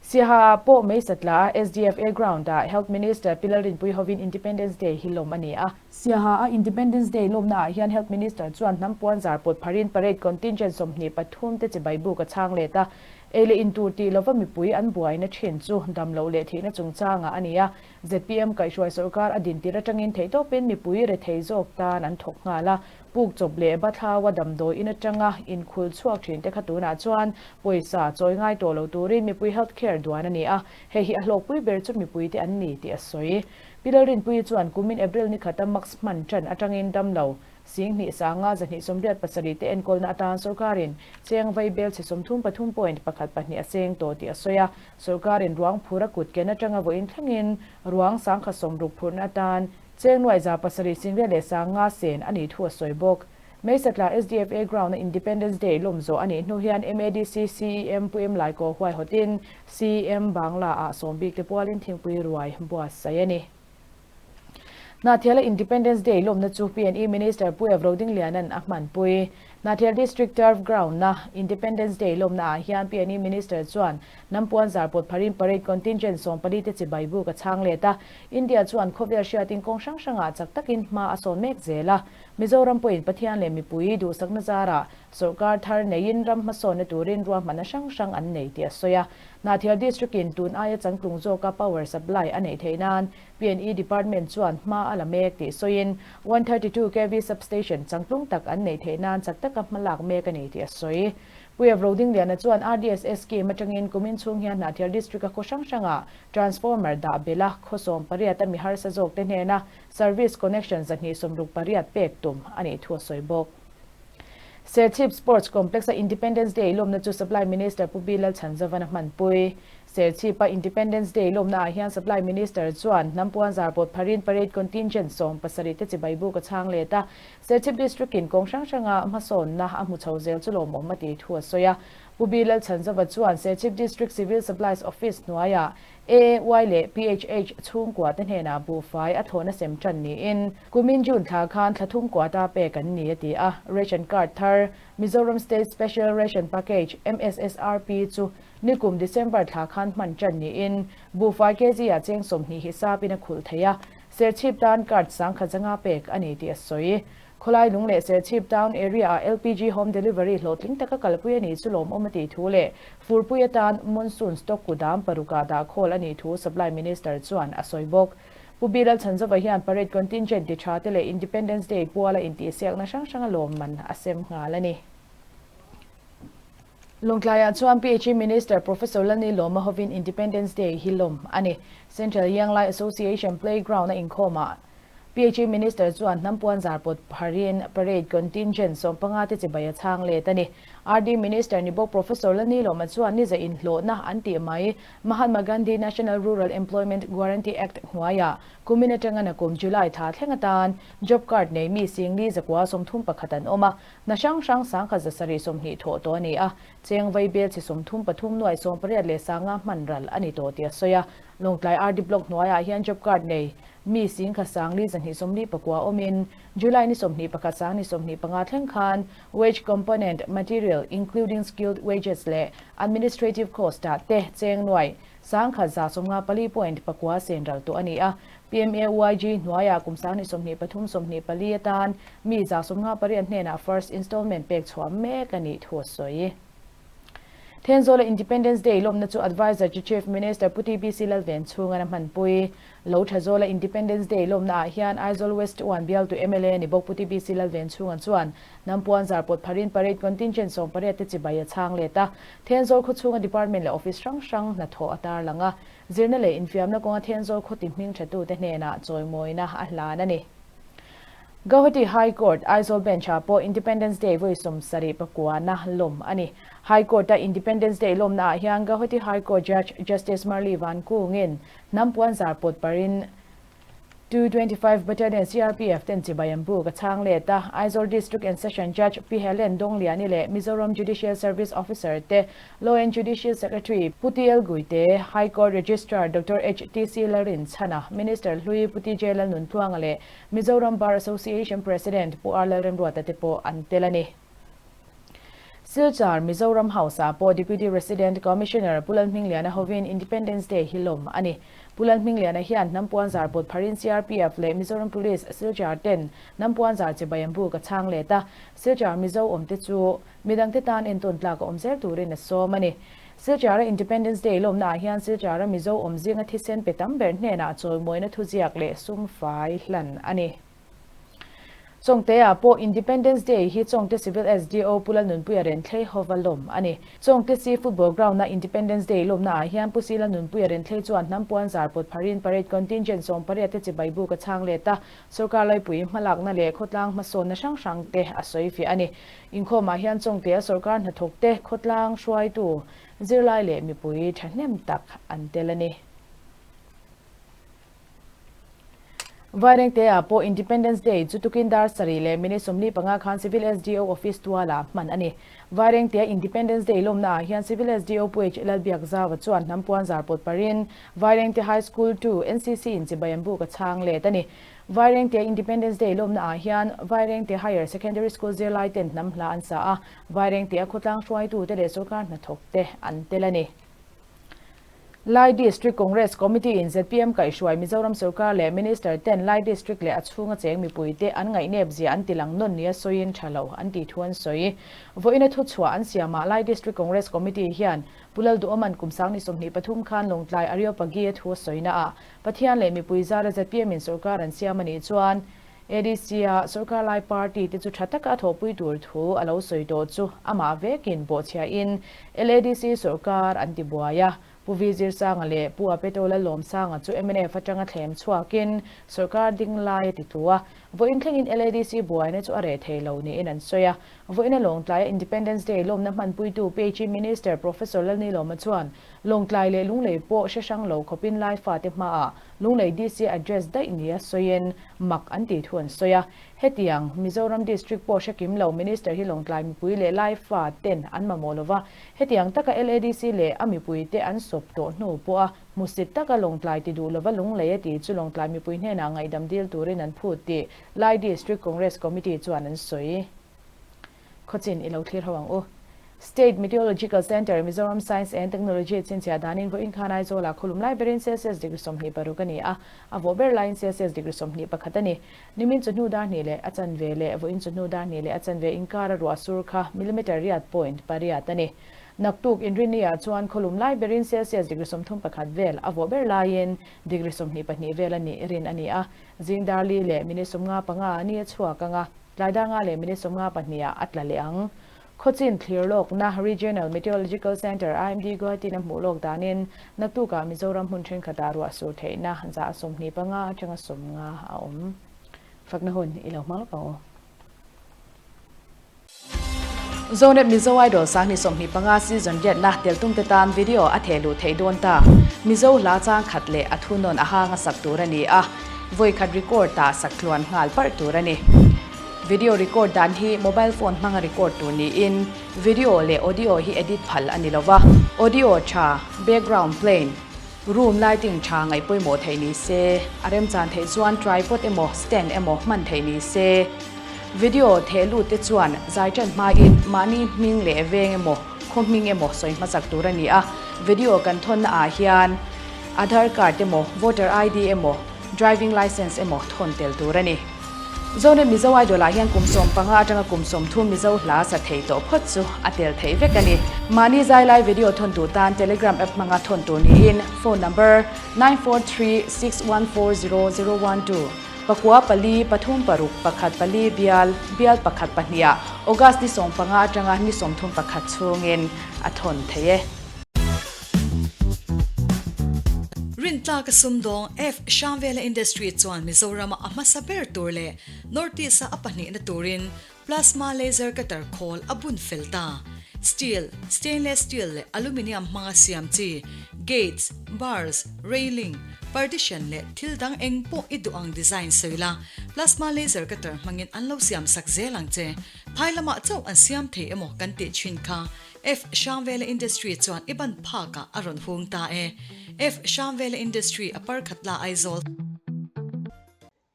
Siaha ah pawh May satla a SDFA ground ah Health Minister Pi Lalrinpui hovin Independence Day hi lawm a ni a. Siaha a Independence Day lawmna ah hian Health Minister chuan hnam puan zar pawt pharin parade contingent 23 te chibai buk a chhang let a. Ei leh in tur tih lova mipui an buaina thin chu dam loh leh thihna chungchangah a ni a. Zpm kaihhruai sawrkar a dintir atangin theihtawpin mipui rethei zawk tan an thawk nghal a. Puk chawp leh Bathlaua damdawi in atanga inkhul chhuak thin te kha tunah chuan pawisa chawi ngai tawh lo turin mipui health care duan a ni a, hei hi a hlawkpui ber chu mipui te an ni tih a sawi. Pi Lalrinpuii chuan kumin April ni khata mask hman tan atangin damlo 10,000 sanga 287 te enkawlna atan sawrkarin cheng vai bel chhe 33.14 a seng tawh tih a sawi a, sawrkarin ruang phur a kut ken atanga vawiin thlengin ruang 60,000 phurna atan Cheng nuai 700 singriat leh 50 sen a nih thu a sawi bawk. May satla SDFA ground a Independence Day lawm zawh a nih hnu hian MADC CEM Pu Em Laikaw huaihawtin CEM Bangla ah sawmbik te pualin thingpui ruai buatsaih a ni. Hnahthiala Independence Day lawmna chu PNE Minister Pu Ev Rodingliana'n a hmanpui. Hnahthial District Turf Ground-a Independence Day lawmna ah hian PNE Minister chuan Hnam puan zar pawt pharin parade contingent 14 te chibai buk a chhang let a. India chuan khawvel hriatin kawng hrang hrangah chak takin hma a sawn mek zel a. Mizoram pawhin Pathian leh mipui duhsakna zarah sawrkar thar neiin ram hmasawnna turin ruahmanna hrang hrang an nei tih a sawi a. Hnahthial District-in tun aia changtlung zawka power supply a neih theih nan PNE Department chuan hma a la mek tih sawiin 132 kv substation changtlung tak an neih theih nan chak taka hma lak mek a ni tih a sawi. Puia Rodingliana chuan RDSS scheme atangin kumin chhung hian Hnahthial District-a khaw hrang hrangah transformer dah belh a, khaw 18 a mi harsa zawkte hnena service connection 268 pek tum a nih thu a sawi bawk. Serchhip Sports Complex-a Independence Day lawmna chu Supply Minister Pu B Lalchhanzavana hmanpui. Serchhip-a Independence Day lawmnaah hian Supply Minister chuan hnam puan zar pawt pharin parade contingent 70 te chibai buk a chhang let a, Serchhip District-in kawng hrang hranga hmasawnna a hmu chho zel chu lawmawm a tih thu a sawi a. Pu B Lalchhanzova chuan Serchhip District Civil Supplies Office hnuaiah AAY leh PHH chhungkua te hnenah buhfai a thlawhna sem tan niin kumin June thla khan thla thum kuata pek an ni a ti a. Ration Card thar Mizoram State Special Ration Package, MSSRP, chu nikum December thla khan hman tan niin buhfai kg ah cheng 20 hisapin a khulh thei a. Serchhip tan card 10,500 pek a ni tih a sawi. Khawlai lung leh Serchhip town area-ah LPG home delivery hlawhtling taka kalpui a nih chu lawmawm a tih thu leh furpui atan monsoon stock kudam parukah dah khawl a nih thu Supply Minister chuan a sawi bawk. Pu B Lalchhanzova hian parade contingent ti tha te leh Independence Day puala intihsiakna hrang hranga lawmman a sem nghal a ni. Lawngtlaiah chuan PHE Minister Professor Lani Lawma hovin Independence Day hi lawm a ni. Central Yanglai Association Playground a inkhawmah PHE Minister chuan hnam puan zar pawt pharin parade contingent 15 te chibai a chhang let a ni. RD Minister ni bawk Professor Lani Lawma chuan ni zah inhlawhna an tih mai Mahatma Gandhi National Rural Employment Guarantee Act hnuaiah kumin atanga nakum July thla thleng atan job card nei mi 4,931 an awm a, Hna hrang hrang 1,720 thawh tawh a ni a, cheng vai bel chhe 33 nuai 80 leh 50 hman ral a ni tawh tih a sawi a. Lawngtlai RD Block hnuaiah hian job card nei mi 1,429 awmin July ni 21 sang ni 25 thleng khan wage component, material including skilled wages leh administrative cost ah te cheng nuai 1,154.9 sen ral tawh a ni a. PMAYG hnuaiah kum 2023 24 atan mi 58 hnenah first installment pek chhuah mek a nih thu a sawi. Thenzawla Independence Day lawmna chu Adviser to Chief Minister Pu TBC Lalvenchhunga'n a hmanpui. Lo Thazawla Independence Day lawmnaah hian Aizawl West One bialtu mla ni bawk Pu TBC Lalvenchhunga chuan Nampuan zar pawt pharin parade contingent 18 te chibai a chhang let a. Thenzawl khawchhunga department leh office hrang hrang hnathawh a tarlang a. Zirna leh infiamna kawnga Thenzawl khaw ti hming thatute hnenah chawimawina a hlan a ni. Guwahati High Court, Aizawl Bench-ah pawh Independence Day vawi 70 pakuana lawm a ni. High Court-a Independence Day lawmnaah hian Guwahati High Court Judge Justice Marli Vankungin hnam puan zar pawt parin 225 Battalion CRPF ten chibai an buk a chhang let a. Aizawl District and Session Judge Pi Helen Dawngliani leh Mizoram Judicial Service Officer te Law and Judicial Secretary Pu TL Guite, High Court Registrar Doctor HTC Lalrinchhana, Minister Hlui Pu TJ Lalnuntluanga leh Mizoram Bar Association President Pu R Lalremruata te pawh an tel a ni. Silchar, Mizoram House-ah pawh Deputy Resident Commissioner Pu Lalhmingliana hovin Independence Day hi lawm a ni. Pu Lalhmingliana hian hnam puanzar pawt pharin CRPF leh Mizoram Police Silchar ten hnam puanzar chibai an buk a chhang let a. Silchar Mizo awmte chu Midangte tan entawn tlak a awm zel turin a sawm a ni. Silchara Independence Day lawmnaah hian Silchara Mizo awm zinga thisen pe tam ber hnenah chawimawina thuziak leh sum fai hlan a ni. Chawngte-ah pawh Independence Day hi Chawngte Civil SDO Pu Lalnunpuia Renthlei hova lawm a ni. Chawngte Si Football Ground-a Independence Day lawmnaah hian Pu Si Lalnunpuia Renthlei chuan hnam puan zar pawt pharin Parade Contingent 18 te chibai buk a chhang let a, Sorkar laipui hmalakna leh khawtlang hmasawnna hrang hrangte a sawi fiah a ni. Inkhawmah hian Chawngtea sorkar hnathawkte, khawtlang hruaitu, zirlai leh mipui thahnem tak an tel a ni. Vairengtea pawh Independence Day chu tukin dar sarih leh minute 45 khan Civil SDO Office tualah hman a ni. Vairengtea Independence Day lawmnaah hian Civil SDO Pu H Lalbiakzaua chuan hnam puan zar pawt parin Vairengte High School 2 NCC in chibai an buk a chhang let a ni. Vairengte Independence Day lawmna ah hian Vairengte Higher Secondary School zirlai ten hnam hla an sa a, Vairengte a khawtlang hruaitu te leh sorkar hnathawk te an tel a ni. Lai District Congress Committee in zpm kaihhruai Mizoram sorkar leh Minister ten Lai District leh a chhunga cheng mipui te an ngaihnep zia an tilang nawn nia sawiin tha lo an tih thu an sawi. Vawiina thuchhuah an siamah Lai District Congress Committee hian Pu Lalduhawman kum sang ni 23 khan Lawngtlai Areopagi a thu a sawina ah Pathian leh mipui zara zpm in sorkar an siam a nih chuan ADC-a sorkar lai party te chu tha taka a thawhpui tur thu a lo sawi tawh chu amah vekin bawhchhiahin LADC sorkar an ti buai a. Pu V Zirsanga leh Pu Apeto Lalawmsanga chu mnf atanga thlem chhuakin sorkar ding lai a ti tlu a. Vawiin thlengin LADC buaina chu a reh thei lo niin an sawi a. Vawiina Lawngtlaia Independence Day lawmna hmanpuitu PHE Minister Professor Lalnilawma chuan Lawngtlai leh Lunglei pawh hre hrang lo khawpin Laifate hmaah Lunglei DC address daih nia sawiin mak an tih thu an sawi a. Hetiang, Mizoram District pawh hre kim lo Minister hi Lawngtlai mipui leh Laifa ten an mamawh lova, hetiang taka LADC leh a mipuite an sawp tawh hnu pawha hmusit taka Lawngtlai ti duh lova Lunglei a tih chu Lawngtlai mipui hnenah ngaihdam dil turin an phut tih Lai District Congress Committee chuan an sawi. Khawchin i lo thlir ho ang u. State Meteorological Centre, Mizoram Science and Technology chhinchhiah danin vawiin khan Aizawlah khawlum lai berin Celsius degree 26 a ni a, a vawh ber laiin Celsius degree 21 a ni. Nimin chawhnu dar hnih leh a chanve leh vawiin chawhnu dar hnih leh a chanve inkara ruah sur kha millimetre riat point pariat a ni. Naktuk Inrinni-ah chuan khawlum lai berin Celsius degree 31 vel a vawh ber laiin degree 22 vel a nih rin a ni a, zing dar li leh minute 55 a ni a chhuak ang a. Tlai danga leh minute 52 ah a tla leh ang. Khawchin thlir lawkna Regional Meteorological Centre, IMD, Guwahati-in a hmuh lawk danin naktukah Mizoram hmun thenkhatah ruah sur theihna za 25 atanga 50 a awm. Fakna hun i lo hmang lawk ang u. Zonet Mizo Idol Sangni 25 season riatna teltumte tan video a theh luh theih dawn ta. Mizo hla chang khat leh a thunawn a hang a sak tur a ni a. Vawi khat record ah sak tluan nghal parh tur a ni. Video record dan hi mobile phone hmanga record tur niin video leh audio hi edit phal a ni lova. Audio tha, background plain, room lighting tha ngaih pawimawh theih ni se, a remchan theih chuan tripod emaw stand emaw hman theih ni se. Video theh lut te chuan zai tan hmain mahni hming leh veng emaw khaw hming emaw sawi hmasak tur a ni a. Video kan thawnna ah hian Aadhaar card emaw, voter ID emaw, driving licence emaw thawn tel tur a ni. Zonet Mizo Idol ah hian kum 15 atanga kum 30 Mizo hla sa thei tawh phawt chu a tel theih vek a ni. Mahni zai lai video thawn tur tan Telegram app hmanga thawn tur niin phone number 9436140012 pakua pali pathum paruk pakhat pali bial bial pakhat pahnih ah August ni 15 atanga ni 31 chhungin a thawn thei e. Rintlaka sumdawng F. Hrangvela Industry chuan Mizorama a hmasa ber tur leh North East-a a pahnihna turin Plasma Laser Cutter khawl a bun fel ta. Steel, Stainless Steel leh Aluminium hmanga siam chi Gates, Bars, Railing, Partition leh thil dang eng pawh i duh ang design sawi la, Plasma Laser Cutter hmangin an lo siam sak zel ang che. Phai lamah chauh an siam thei emaw kan tih thin kha F. Hrangvela Industry chuan i ban phakah a rawn hung ta e. F. Hrangvela Industry a parkhat la Aizawl.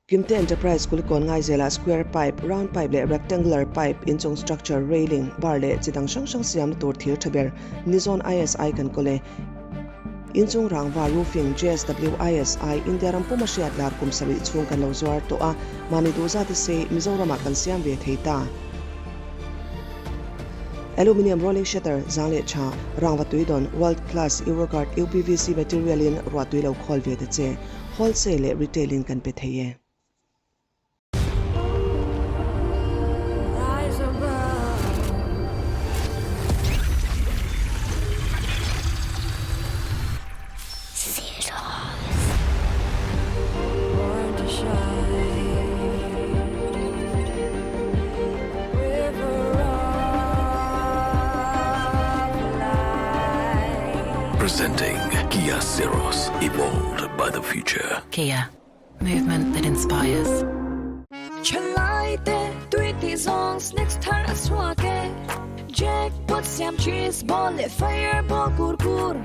Kimte Enterprise Kulikawn Ngaizelah square pipe, round pipe leh rectangular pipe, inchung structure, railing, bar leh chi dang hrang hrang siamna tur thir tha ber Nizawn ISI kan kawl e. Inchung rangva roofing JSW ISI India ram puma hriat lar kum sarih chhung kan lo zuar tawh a, mahni duh zat i sei Mizoramah kan siam ve thei ta. Aluminium rolling shutter zang leh tha, rangva tui dawn world class Euroguard UPVC material in ruah tui lo khawl ve ta che, wholesale leh retail in kan pe thei e. Presenting Kia Syros, evolved by the future. Kia, movement that inspires. Thalai te tui tih zawng snacks thar a chhuak e Jackpot siam cheese ball leh fireball kur kur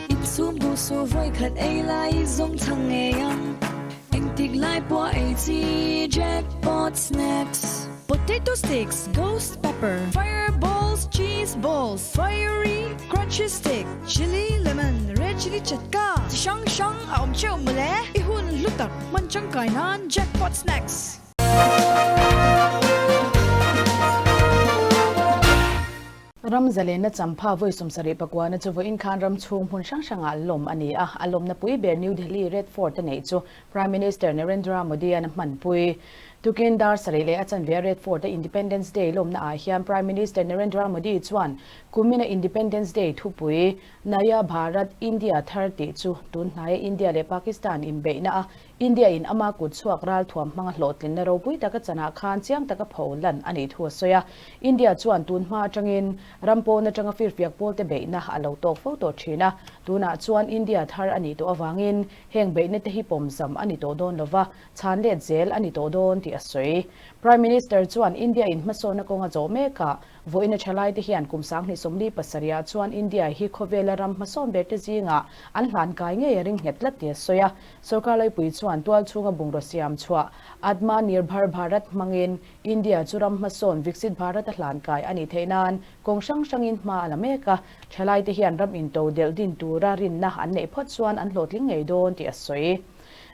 Insum duh su vawi khat ei lai zawng chhang ngei ang Engtik lai pawh ei chi Jackpot snacks. Potato sticks, ghost pepper, fireballs, cheese balls, fiery crunchy stick, chilli lemon, red chilli chatka, chi hrang hrang a awm theuh mawle. I hun hlu tak hman tangkai nan Jackpot Snacks. Ram zalenna champha vawi 70 pakuana chu vawiin khan ram chhung hmun hrang hrangah lawm a ni a, a lawmna pui ber New Delhi Red Fort a neih chu Prime Minister Narendra Modi-a'n a hmanpui. Tukin dar sarih leh a chanve a Red Fort a Independence Day lawmna ah hian Prime Minister Narendra Modi chuan kumina Independence Day thupui Naya Bharat, India thar tih chu tun hnaia India leh Pakistan inbeihna a India in ama kut chhuak ralthuam hmanga hlawhtlinna ropui taka chanah khan chiang taka pho lan a nih thu a sawi a. India chuan tun hma atangin ram pawn atanga firfiak pawlte beihna a lo tawk fo tawh thin a, tunah chuan India thar a nih tawh avangin heng beihna te hi pawmzam a ni tawh dawn lova, chhan let zel a ni tawh dawn tih a sawi. Prime Minister chuan India in hmasawnna kawnga zawh mekah vawiina thalaite hian kum 2027 ah chuan India hi khawvela ram hmasawn berte zingah an hlan kai ngei a ring nghet tlat tih a sawi a. Sorkar laipui chuan tual chhunga bungraw siam chhuah Atma Nirbhar Bharat hmangin India chu ram hmasawn Viksit Bharat a hlan kai a nih theih nan kawng hrang hrangin hma a la mek a, thalaite hian ram into delh din tura rinna an neih phawt chuan an hlawhtling ngei dawn tih a sawi.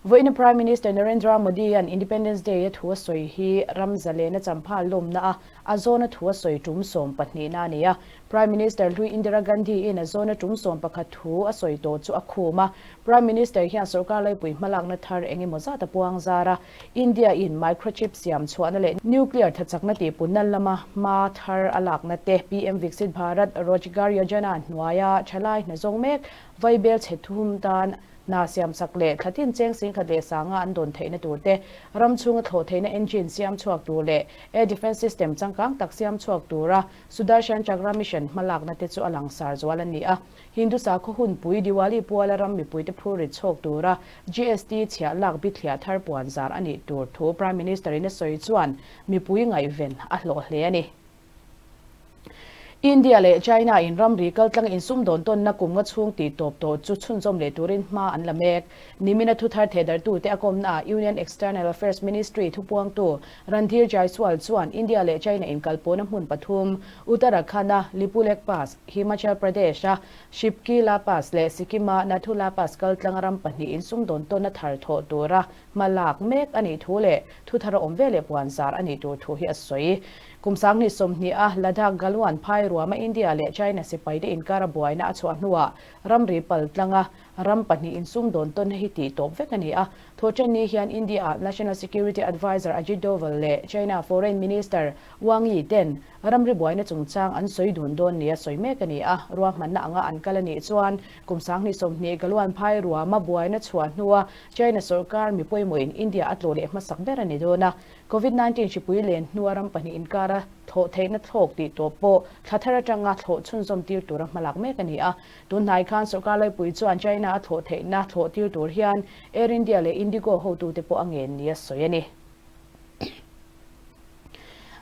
Vawiina Prime Minister Narendra Modi-a'n Independence Day-a thu a sawi hi ram zalena champha lawmna a a zawna thu a sawi tum 12 na a ni a. Prime Minister hlui Indira Gandhi-in a zawna tum 11 thu a sawi tawh chu a khum a. Prime Minister hian sorkar laipui hmalakna thar eng emaw zat a puang zar a, India-in microchip siam chhuahna leh nuclear thachakna tihpunna lama hma thar a lakna te, PM Viksit Bharat Rojgar Yojana hnuaia thalai hna zawng mek vaibel chhe thum tan hna siamsak leh thlatin cheng singkhat leh sanga an dawn theihna tur te, ram chhunga thlawh theihna engine siam chhuak tur leh air defence system changkang tak siam chhuak tura Sudarshan Chakra Mission hmalakna te chu a langsar zual a ni a. Hindu sakhaw hunpui Diwali puala ram mipuite phurrit chhawk tura GST chhiah lak bithliah thar puan zar a nih tur thu Prime Minister in a sawi chuan mipui ngaihven a hlawh hle a ni. India leh China in ramri kaltlang insumdawn tawnna kum nga chhung tih tawp tawh chu chhunzawm leh turin hma an la mek. Nimina thuthar thehdarhtute a kawmnaah Union External Affairs Ministry thupuangtu Randhir Jaiswal chuan India leh China inkalpawhna hmun pathum, Uttarakhand-a Lipulekh Pass, Himachal Pradesh-a Shipki La Pass leh Sikkim-a Nathu La Pass kaltlanga ram pahnih insumdawn tawnna thar thawh tura hma lak mek a nih thu leh thuthar a awm ve leh puanzar a nih tur thu hi a sawi. Kum 20 20 a Ladakh Galwan phai ruama India leh China sipaite inkara buaina a chhuah hnuah ramri pal tlanga ram pahnih insumdawn tawnna hi tih tawp vek a ni a. Thawhṭanni hian India-ah National Security Adviser Ajit Doval leh China Foreign Minister Wang Yi ten ramri buaina chungchang an sawi dun dawn nia sawi mek a ni a. Ruahmanna anga an kal a nih chuan kum 20 20 Galwan phai ruama buaina chhuah hnua China sorkar mi pawimawhin India a tlawh leh hmasak ber a ni dawn a. Covid 19 hripui len hnua ram pahnih inkara thlawh theihna thlawk tih tawp pawh thla thar atanga thlawh chhunzawm tir tura hmalak mek a ni a. Tun hnai khan sorkar laipui chuan China a thlawh theihna thlawh tir tur hian Air India leh Indigo hotute pawh a ngen nia sawi a ni.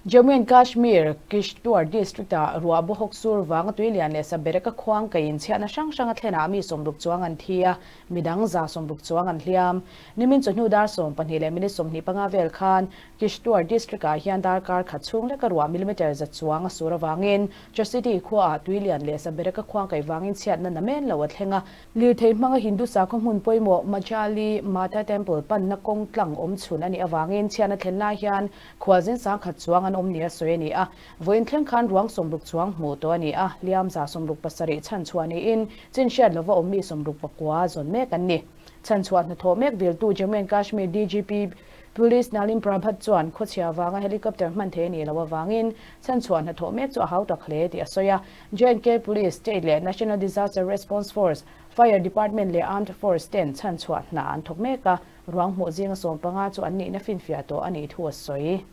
Jammu and Kashmir, Kishtwar district-ah ruah bawhawk sur vanga tui lian leh sabereka khuang kaiin chhiatna hrang hrang a thlenah mi sawmruk chuang an thi a, midang 160 chuang an hliam. Nimin chawhnu dar 12 leh minute 25 vel khan Kishtwar district-ah hian darkar khat chhung leka ruah millimeter za chuang a sur avangin Chasiti khuaah tui lian leh sabereka khuang kaih vangin chhiatna namen lo a thleng a. Lirthei hmanga Hindu sakhaw hmun pawimawh Majali Mata Temple panna kawng tlang awm chhun a nih avangin chhiatna thlen lai hian khualzin sangkhat chuang an awm nia sawi a ni a. Vawiin thleng khan ruang 60 chuang hmuh tawh a ni a, hliam 67 chhanchhuah niin chinhriat lova awmmi 69 zawn mek an ni. Chhanchhuah hnathawh mek viltu Jammu and Kashmir DGP Police Nalin Prabhat chuan khawchhia vanga helicopter hman thei a nih loh avangin chhanchhuah hnathawh mek chu a hau tak hle tih a sawi a. J&K Police, State leh National Disaster Response Force, Fire Department leh Armed Force ten chhanchhuah hna an thawk mek a, ruang hmuh zinga 15 chu an nihna finfiah tawh a nih thu a sawi.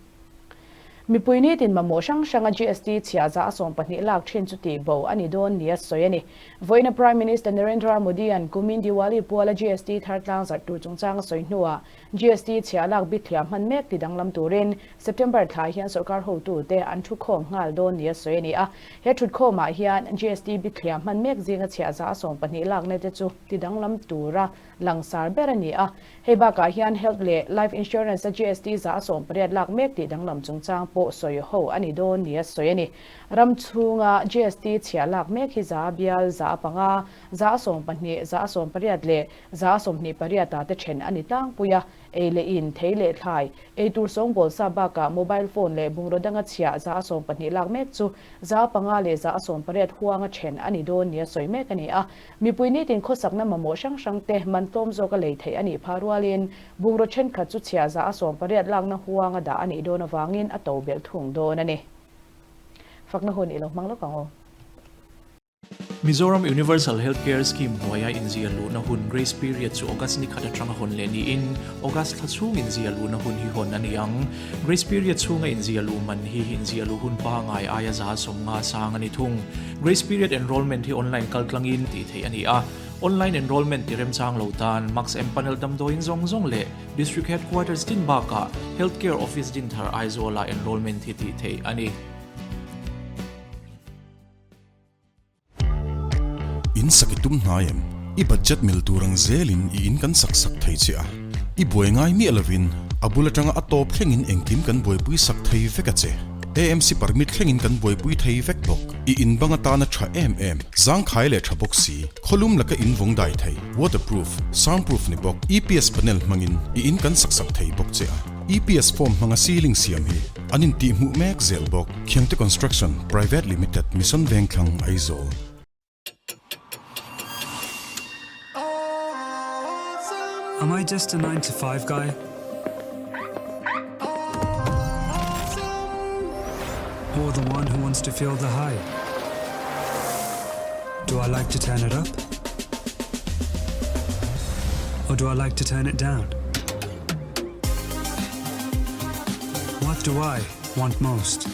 Mipui nitin mamawh hrang hranga GST chhiah za a 12 lak thin chu tih bo a ni dawn nia sawi a ni. Vawiina Prime Minister Narendra Modi-a'n kumin Diwali puala GST thar tlang zarh tur chungchang a sawi hnuah GST chhiah lak bithliah hman mek ti danglam turin September thla hian sorkar hotute an thukhawm nghal dawn nia sawi a ni a. He thutkhawmah hian GST bithliah hman mek zinga chhiah za a 12 lakna te chu ti danglam tura langsar ber a ni a. Hei bakah hian Health leh Life Insurance a GST 80% lak mek tih danglam chungchang pawh sawi ho a ni dawn nia sawi a ni. Ram chhunga GST chhiah lak mek hi za bial 5%, 12%, 8% leh 28% ah te then a ni tlangpui a. Ei leh in, thei leh thlai, ei tur sawngbawl sa bakah mobile phone leh bungraw danga chhiah 12% lak mek chu 5% leh 80% huanga then a ni dawn nia sawi mek a ni a. Mipui nitin khawsakna mamawh hrang hrang te man tlawm zawka lei theih a nih phah rualin bungraw thenkhat chu chhiah 80% lakna huanga dah a nih dawn avangin a to belh thung dawn a ni. Fakna hun i lo hmang lawk ang aw. Mizoram Universal Health Care Scheme hnuaia inzia luhna hun grace period chu August ni khat atanga hawn leh niin August thla chhung inzia luhna hun hi hawn a ni ang. Grace period chhunga inzia luh man hi inzia luh hun pangngai aia 50% sang a ni thung. Grace period enrollment hi online kaltlangin tih theih a ni a, online enrollment ti remchang lo tan Max Empanel damdawiin zawng zawng leh District Headquarters din bakah Health Care Office din thar Aizawlah enrollment hi tih theih a ni. In sak i tum hnai em? I budget mil tur ang zelin i in kan sak sak thei che a. I buai ngai miah lovin a bul atanga a tawp thlengin engkim kan buaipui sak thei vek a che. AMC permit thlengin kan buaipui thei vek bawk. I in bang atana tha em em, zangkhai leh tha bawk si, khawlum laka in vawng dai thei, waterproof, soundproof ni bawk, EPS panel hmangin i in kan sak sak thei bawk che a. EPS form hmanga ceiling siam hi an intihhmuh mek zel bawk. Khiangte Construction Private Limited, Mission Vengthlang, Aizawl. Am I just a 9 to 5 guy? Or the one who wants to feel the high? Do I like to turn it up? Or do I like to turn it down? What do I want most?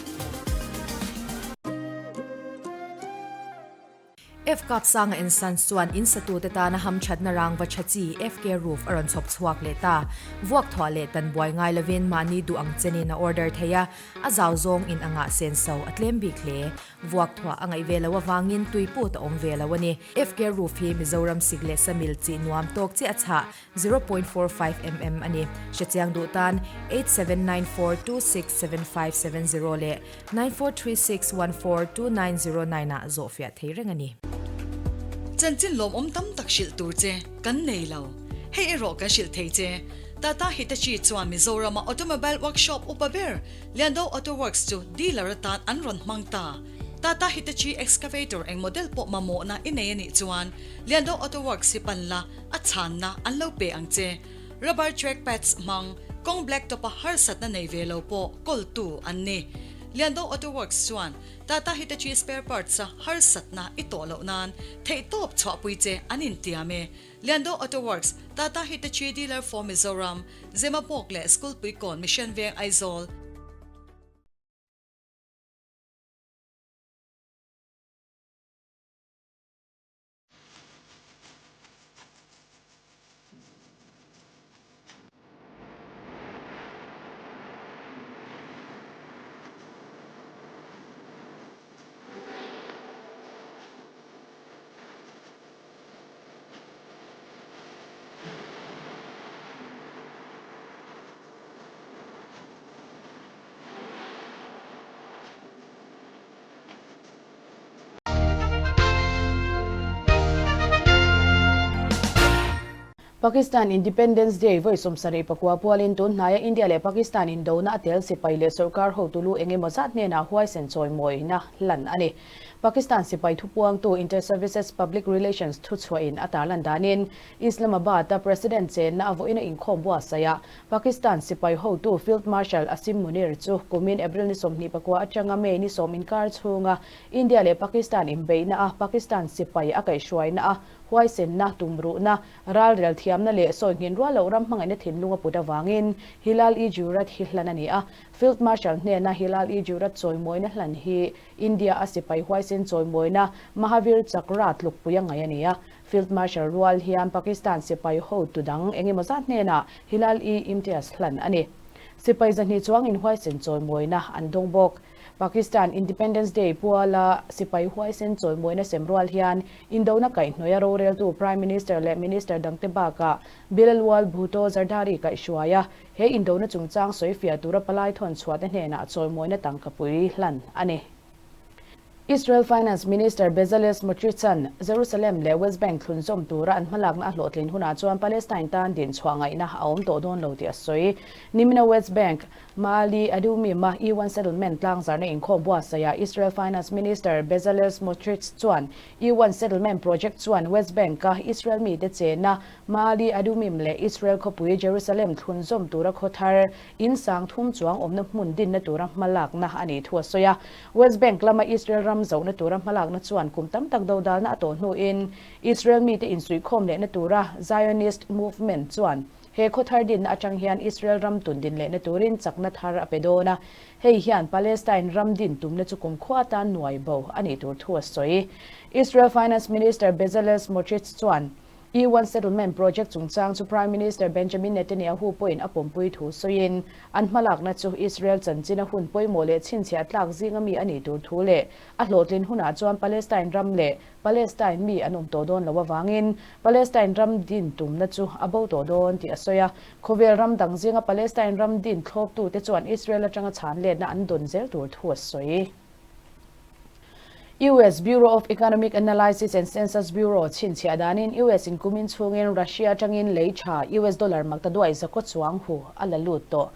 F Kapsanga and Sons chuan in satute tana hamthatna rangva tha chi FK Roof a rawn chhawp chhuak leh ta. Vuak thuah leh tan buai ngai lovin mahni duh ang chenin a order thei a, a zau zawng in anga senso a tlem bik hle. Vuak thuah a ngaih ve loh avangin tui put a awm ve lo a ni. FK Roof hi Mizoram sik leh samil chi nuam tawk chiah a chhah, 0.45 mm a ni. Hrechiang duh tan 8794267570 leh 9436142909 ah zawhfiah thei reng a ni. Chanchin lawmawm tam tak hrilh tur che kan nei lo. Hei erawh kan hrilh thei che. Tata Hitachi chuan Mizorama automobile workshop upa ber Liando Auto Works chu dealer atan an rawn hmang ta. Tata Hitachi excavator eng model pawh mamawhna i nei a nih chuan Liando Auto Works hi pan la, a chhanna an lo pe ang che. Rubber track pads hmang, kawng black top a harsatna nei ve lo pawh kawltu an ni. Liando Auto Works chuan Tata Hitachi spare parts a harsatna i tawh loh nan theihtawp chhuahpui che an intiam e. Liando Auto Works, Tata Hitachi dealer for Mizoram, Zemabawk leh Skulpuikawn Mission Veng Aizawl. Pakistan Independence Day vawi 74 pualin tun hnaia India leh Pakistan indona a tel sipai leh sorkar hotu lu eng emaw zat hnenah huaisen chawimawina hlan a ni. Pakistan sipai thupuangtu Inter-Services Public Relations thuchhuahin a tarlan danin Islamabad-a President chenna a vawiin a inkhawm buatsaih a, Pakistan sipai hotu Field Marshal Asim Munir chu kumin April ni 24 atanga May ni 10 inkar chhunga India leh Pakistan inbeihna a Pakistan sipai a kaihhruaina a huaisenna, tumruhna, ralrel thiamna leh sawi nghin rual loh ram hmangaihna thinlung a put avangin Hilal-i-Jurat hi hlan a ni a. Field Marshal hnena Hilal-i-Jurat chawimawina hlan hi India a sipai huaisen chawimawina Mahavir Chakra tlukpui a ngaih a ni a. Field Marshal rual hian Pakistan sipai hotu dang eng emaw zat hnenah Hilal-i-Imtiaz hlan a ni. Sipai zahnih chuang inhuaisen chawimawina an dawng bawk. Pakistan Independence Day puala sipai huaisen chawimawina sem rual hian indona kaihhnawih a roreltu Prime Minister leh Minister dangte bakah Bilawal Bhutto Zardari kaihhruai a, he indona chungchang sawifiah tura palai thawn chhuahte hnenah chawimawina tangkapui hlan a ni. Israel Finance Minister Bezalel Smotrich-a'n Jerusalem leh West Bank thlunzawm tura an hmalakna a hlawhtlin hunah chuan Palestine tan dinchhuah ngaihna a awm tawh dawn lo tih a sawi. Nimina West Bank, Ma'ale Adumim-a E-one Settlement tlangzarhna inkhawm buatsaihah Israel Finance Minister Bezalel Smotrich chuan E-one Settlement project chuan West Bank-a Israel mite chena Ma'ale Adumim leh Israel khawpui Jerusalem thlunzawm tura khaw thar in sang thum chuang awmna hmun dinna tura hmalakna a nih thu a sawi a. West Bank lama Israel ram zohna tura hmalakna chuan kum tam tak dodalna a tawh hnuin Israel mite insuihkhawm lehna tura Zionist movement chuan he khaw thar dinna atang hian Israel ram tun din lehna turin chakna thar a pe dawn a, hei hian Palestine ram din tumna chu kumkhua atan nuai bo a nih tur thu a sawi. Israel Finance Minister Bezalel Smotrich chuan E-one Settlement Project chungchang chu Prime Minister Benjamin Netanyahu pawhin a pawmpui thu sawiin, an hmalakna chu Israel chanchina hun pawimawh leh chhinchhiah tlak zinga mi a nih tur thu leh a hlawhtlin hunah chuan Palestine ram leh Palestine mi an awm tawh dawn loh avangin Palestine ram din tumna chu a bo tawh dawn tih a sawi a. Khawvel ram dang zinga Palestine ram din thlawptute chuan Israel atanga chhan letna an dawn zel tur thu a sawi. US Bureau of Economic Analysis and Census Bureau chhinchhiah danin US in kumin chhungin Russia atangin lei tha US dollar makta duai zakaw chuang hu a la lut tawh.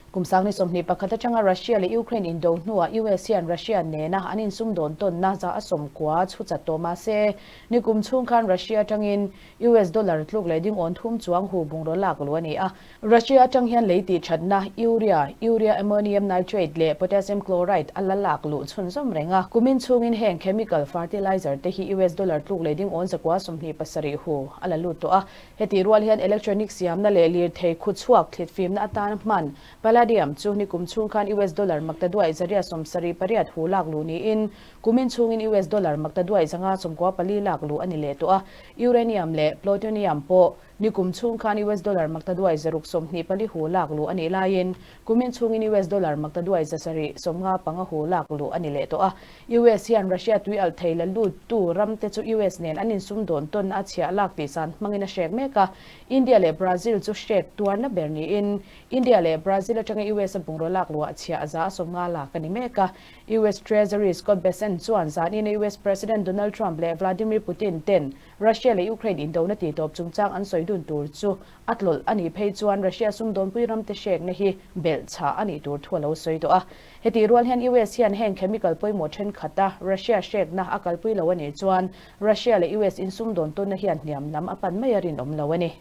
Kum sangni 21 atanga Russia leh Ukraine indo hnuah US hian Russia nena an insumdawn tawnna za a sawmkua chhu chat tawh mahse nikum chhung khan Russia atangin US dollar tluk leh ding awn thum chuang hu bungraw lak luh a ni a. Russia atang hian lei tih thatna urea, urea ammonium nitrate leh potassium chloride a la lak luh chhunzawm reng a. Kumin chhungin heng chemical fertilizer te hi US dollar tluk leh ding awn zakua 27 hu a la lut tawh a. Hetih rual hian electronic siamna leh lirthei khuchhuak thlitfimna atan hman palladium Palladium chu nikum chhung khan US dollar maktaduai zariat 78 hu lak luh niin kumin chhungin US dollar maktaduai 594 lak luh a ni leh tawh a. Uranium leh Plutonium pawh nikum chhung khan US dollar maktaduai 624 hu lak luh a nih laiin kumin chhungin US dollar maktaduai 755 hu lak luh a ni leh tawh a. US hian Russia tui alh thei la lut tu ram te chu US nen an insum dawn tawn a chhiah lak tih san hmangin a hrek mek a. India leh Brazil chu hrek tuarna ber niin India leh Brazil atanga US a bungraw lak luah chhiah 150 lak a ni mek a. US Treasury Scott Bessent chuan zanin a US President Donald Trump leh Vladimir Putin ten Russia leh Ukraine indona titawp chungchang an sawi dun tur chu a tlawlh a nih phei chuan Russia sumdawnpui ramte hrekna hi belh chhah a nih tur thu a lo sawi tawh a. Hetih rual hian US hian heng chemical pawimawh thenkhat a Russia hrekna a kalpui lo a nih chuan Russia leh US insumdawn tawnna hian hniam lam a pan mai a rinawm lo a ni.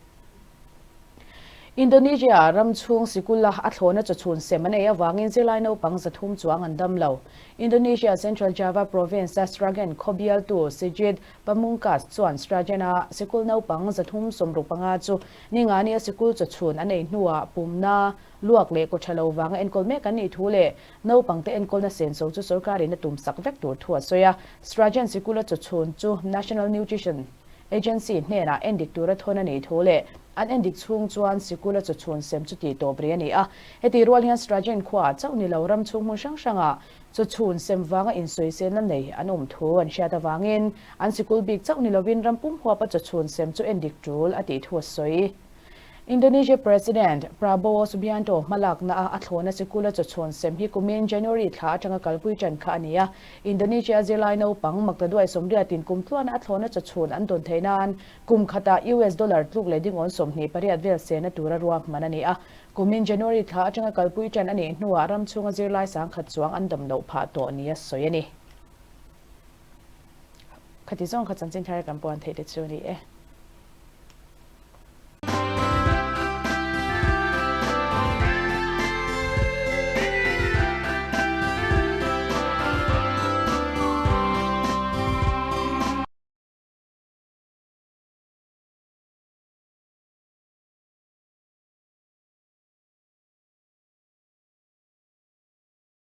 Indonesia ram chhung sikul a a thlawna chawchhun sem an ei avangin zirlai naupang 300 chuang an dam lo. Indonesia Central Java Province a Sragen khawbialtu Sigit Pamungkas chuan Sragen a sikul naupang 365 chu ningani a sikul chawchhun an ei hnuah pumna luak leh kaw tha lo vanga enkawl mek an nih thu leh naupangte enkawlna senso chu sorkarin a tumsak vek tur thu a sawi a. Sragen sikul a chawchhun chu National Nutrition Agency hnenah endik tura thawn a nih thu leh an endik chhung chuan sikul a chawchhun sem chu tih tawp rih a ni a. Heti rual hian Sragen khuaah chauh ni lo ram chhung hmun hrang hrangah chawchhun sem vanga insawiselna nei an awm thu an hriat avangin an sikul bik chauh ni lovin ram pum huapa chawchhun sem chu endik tul a tih thu a sawi. Indonesia President Prabowo Subianto hmalakna a a thlawna sikula chawchhawn sem hi kumin January thla atanga kalpui tan kha a ni a. Indonesia zirlai naupang maktaduai 80 in kum tluana a thlawna chawchhun an dawn theih nan kum khatah US dollar tluk leh dingawn 28 vel sena tura ruahman a ni a. Kumin January thla atanga kalpui tan a nih hnuah ram chhunga zirlai 10,000 chuang an dam loh phah tawh nia sawi a ni. Khati zawng kha chanchin thar kan puan theih te chu a ni e.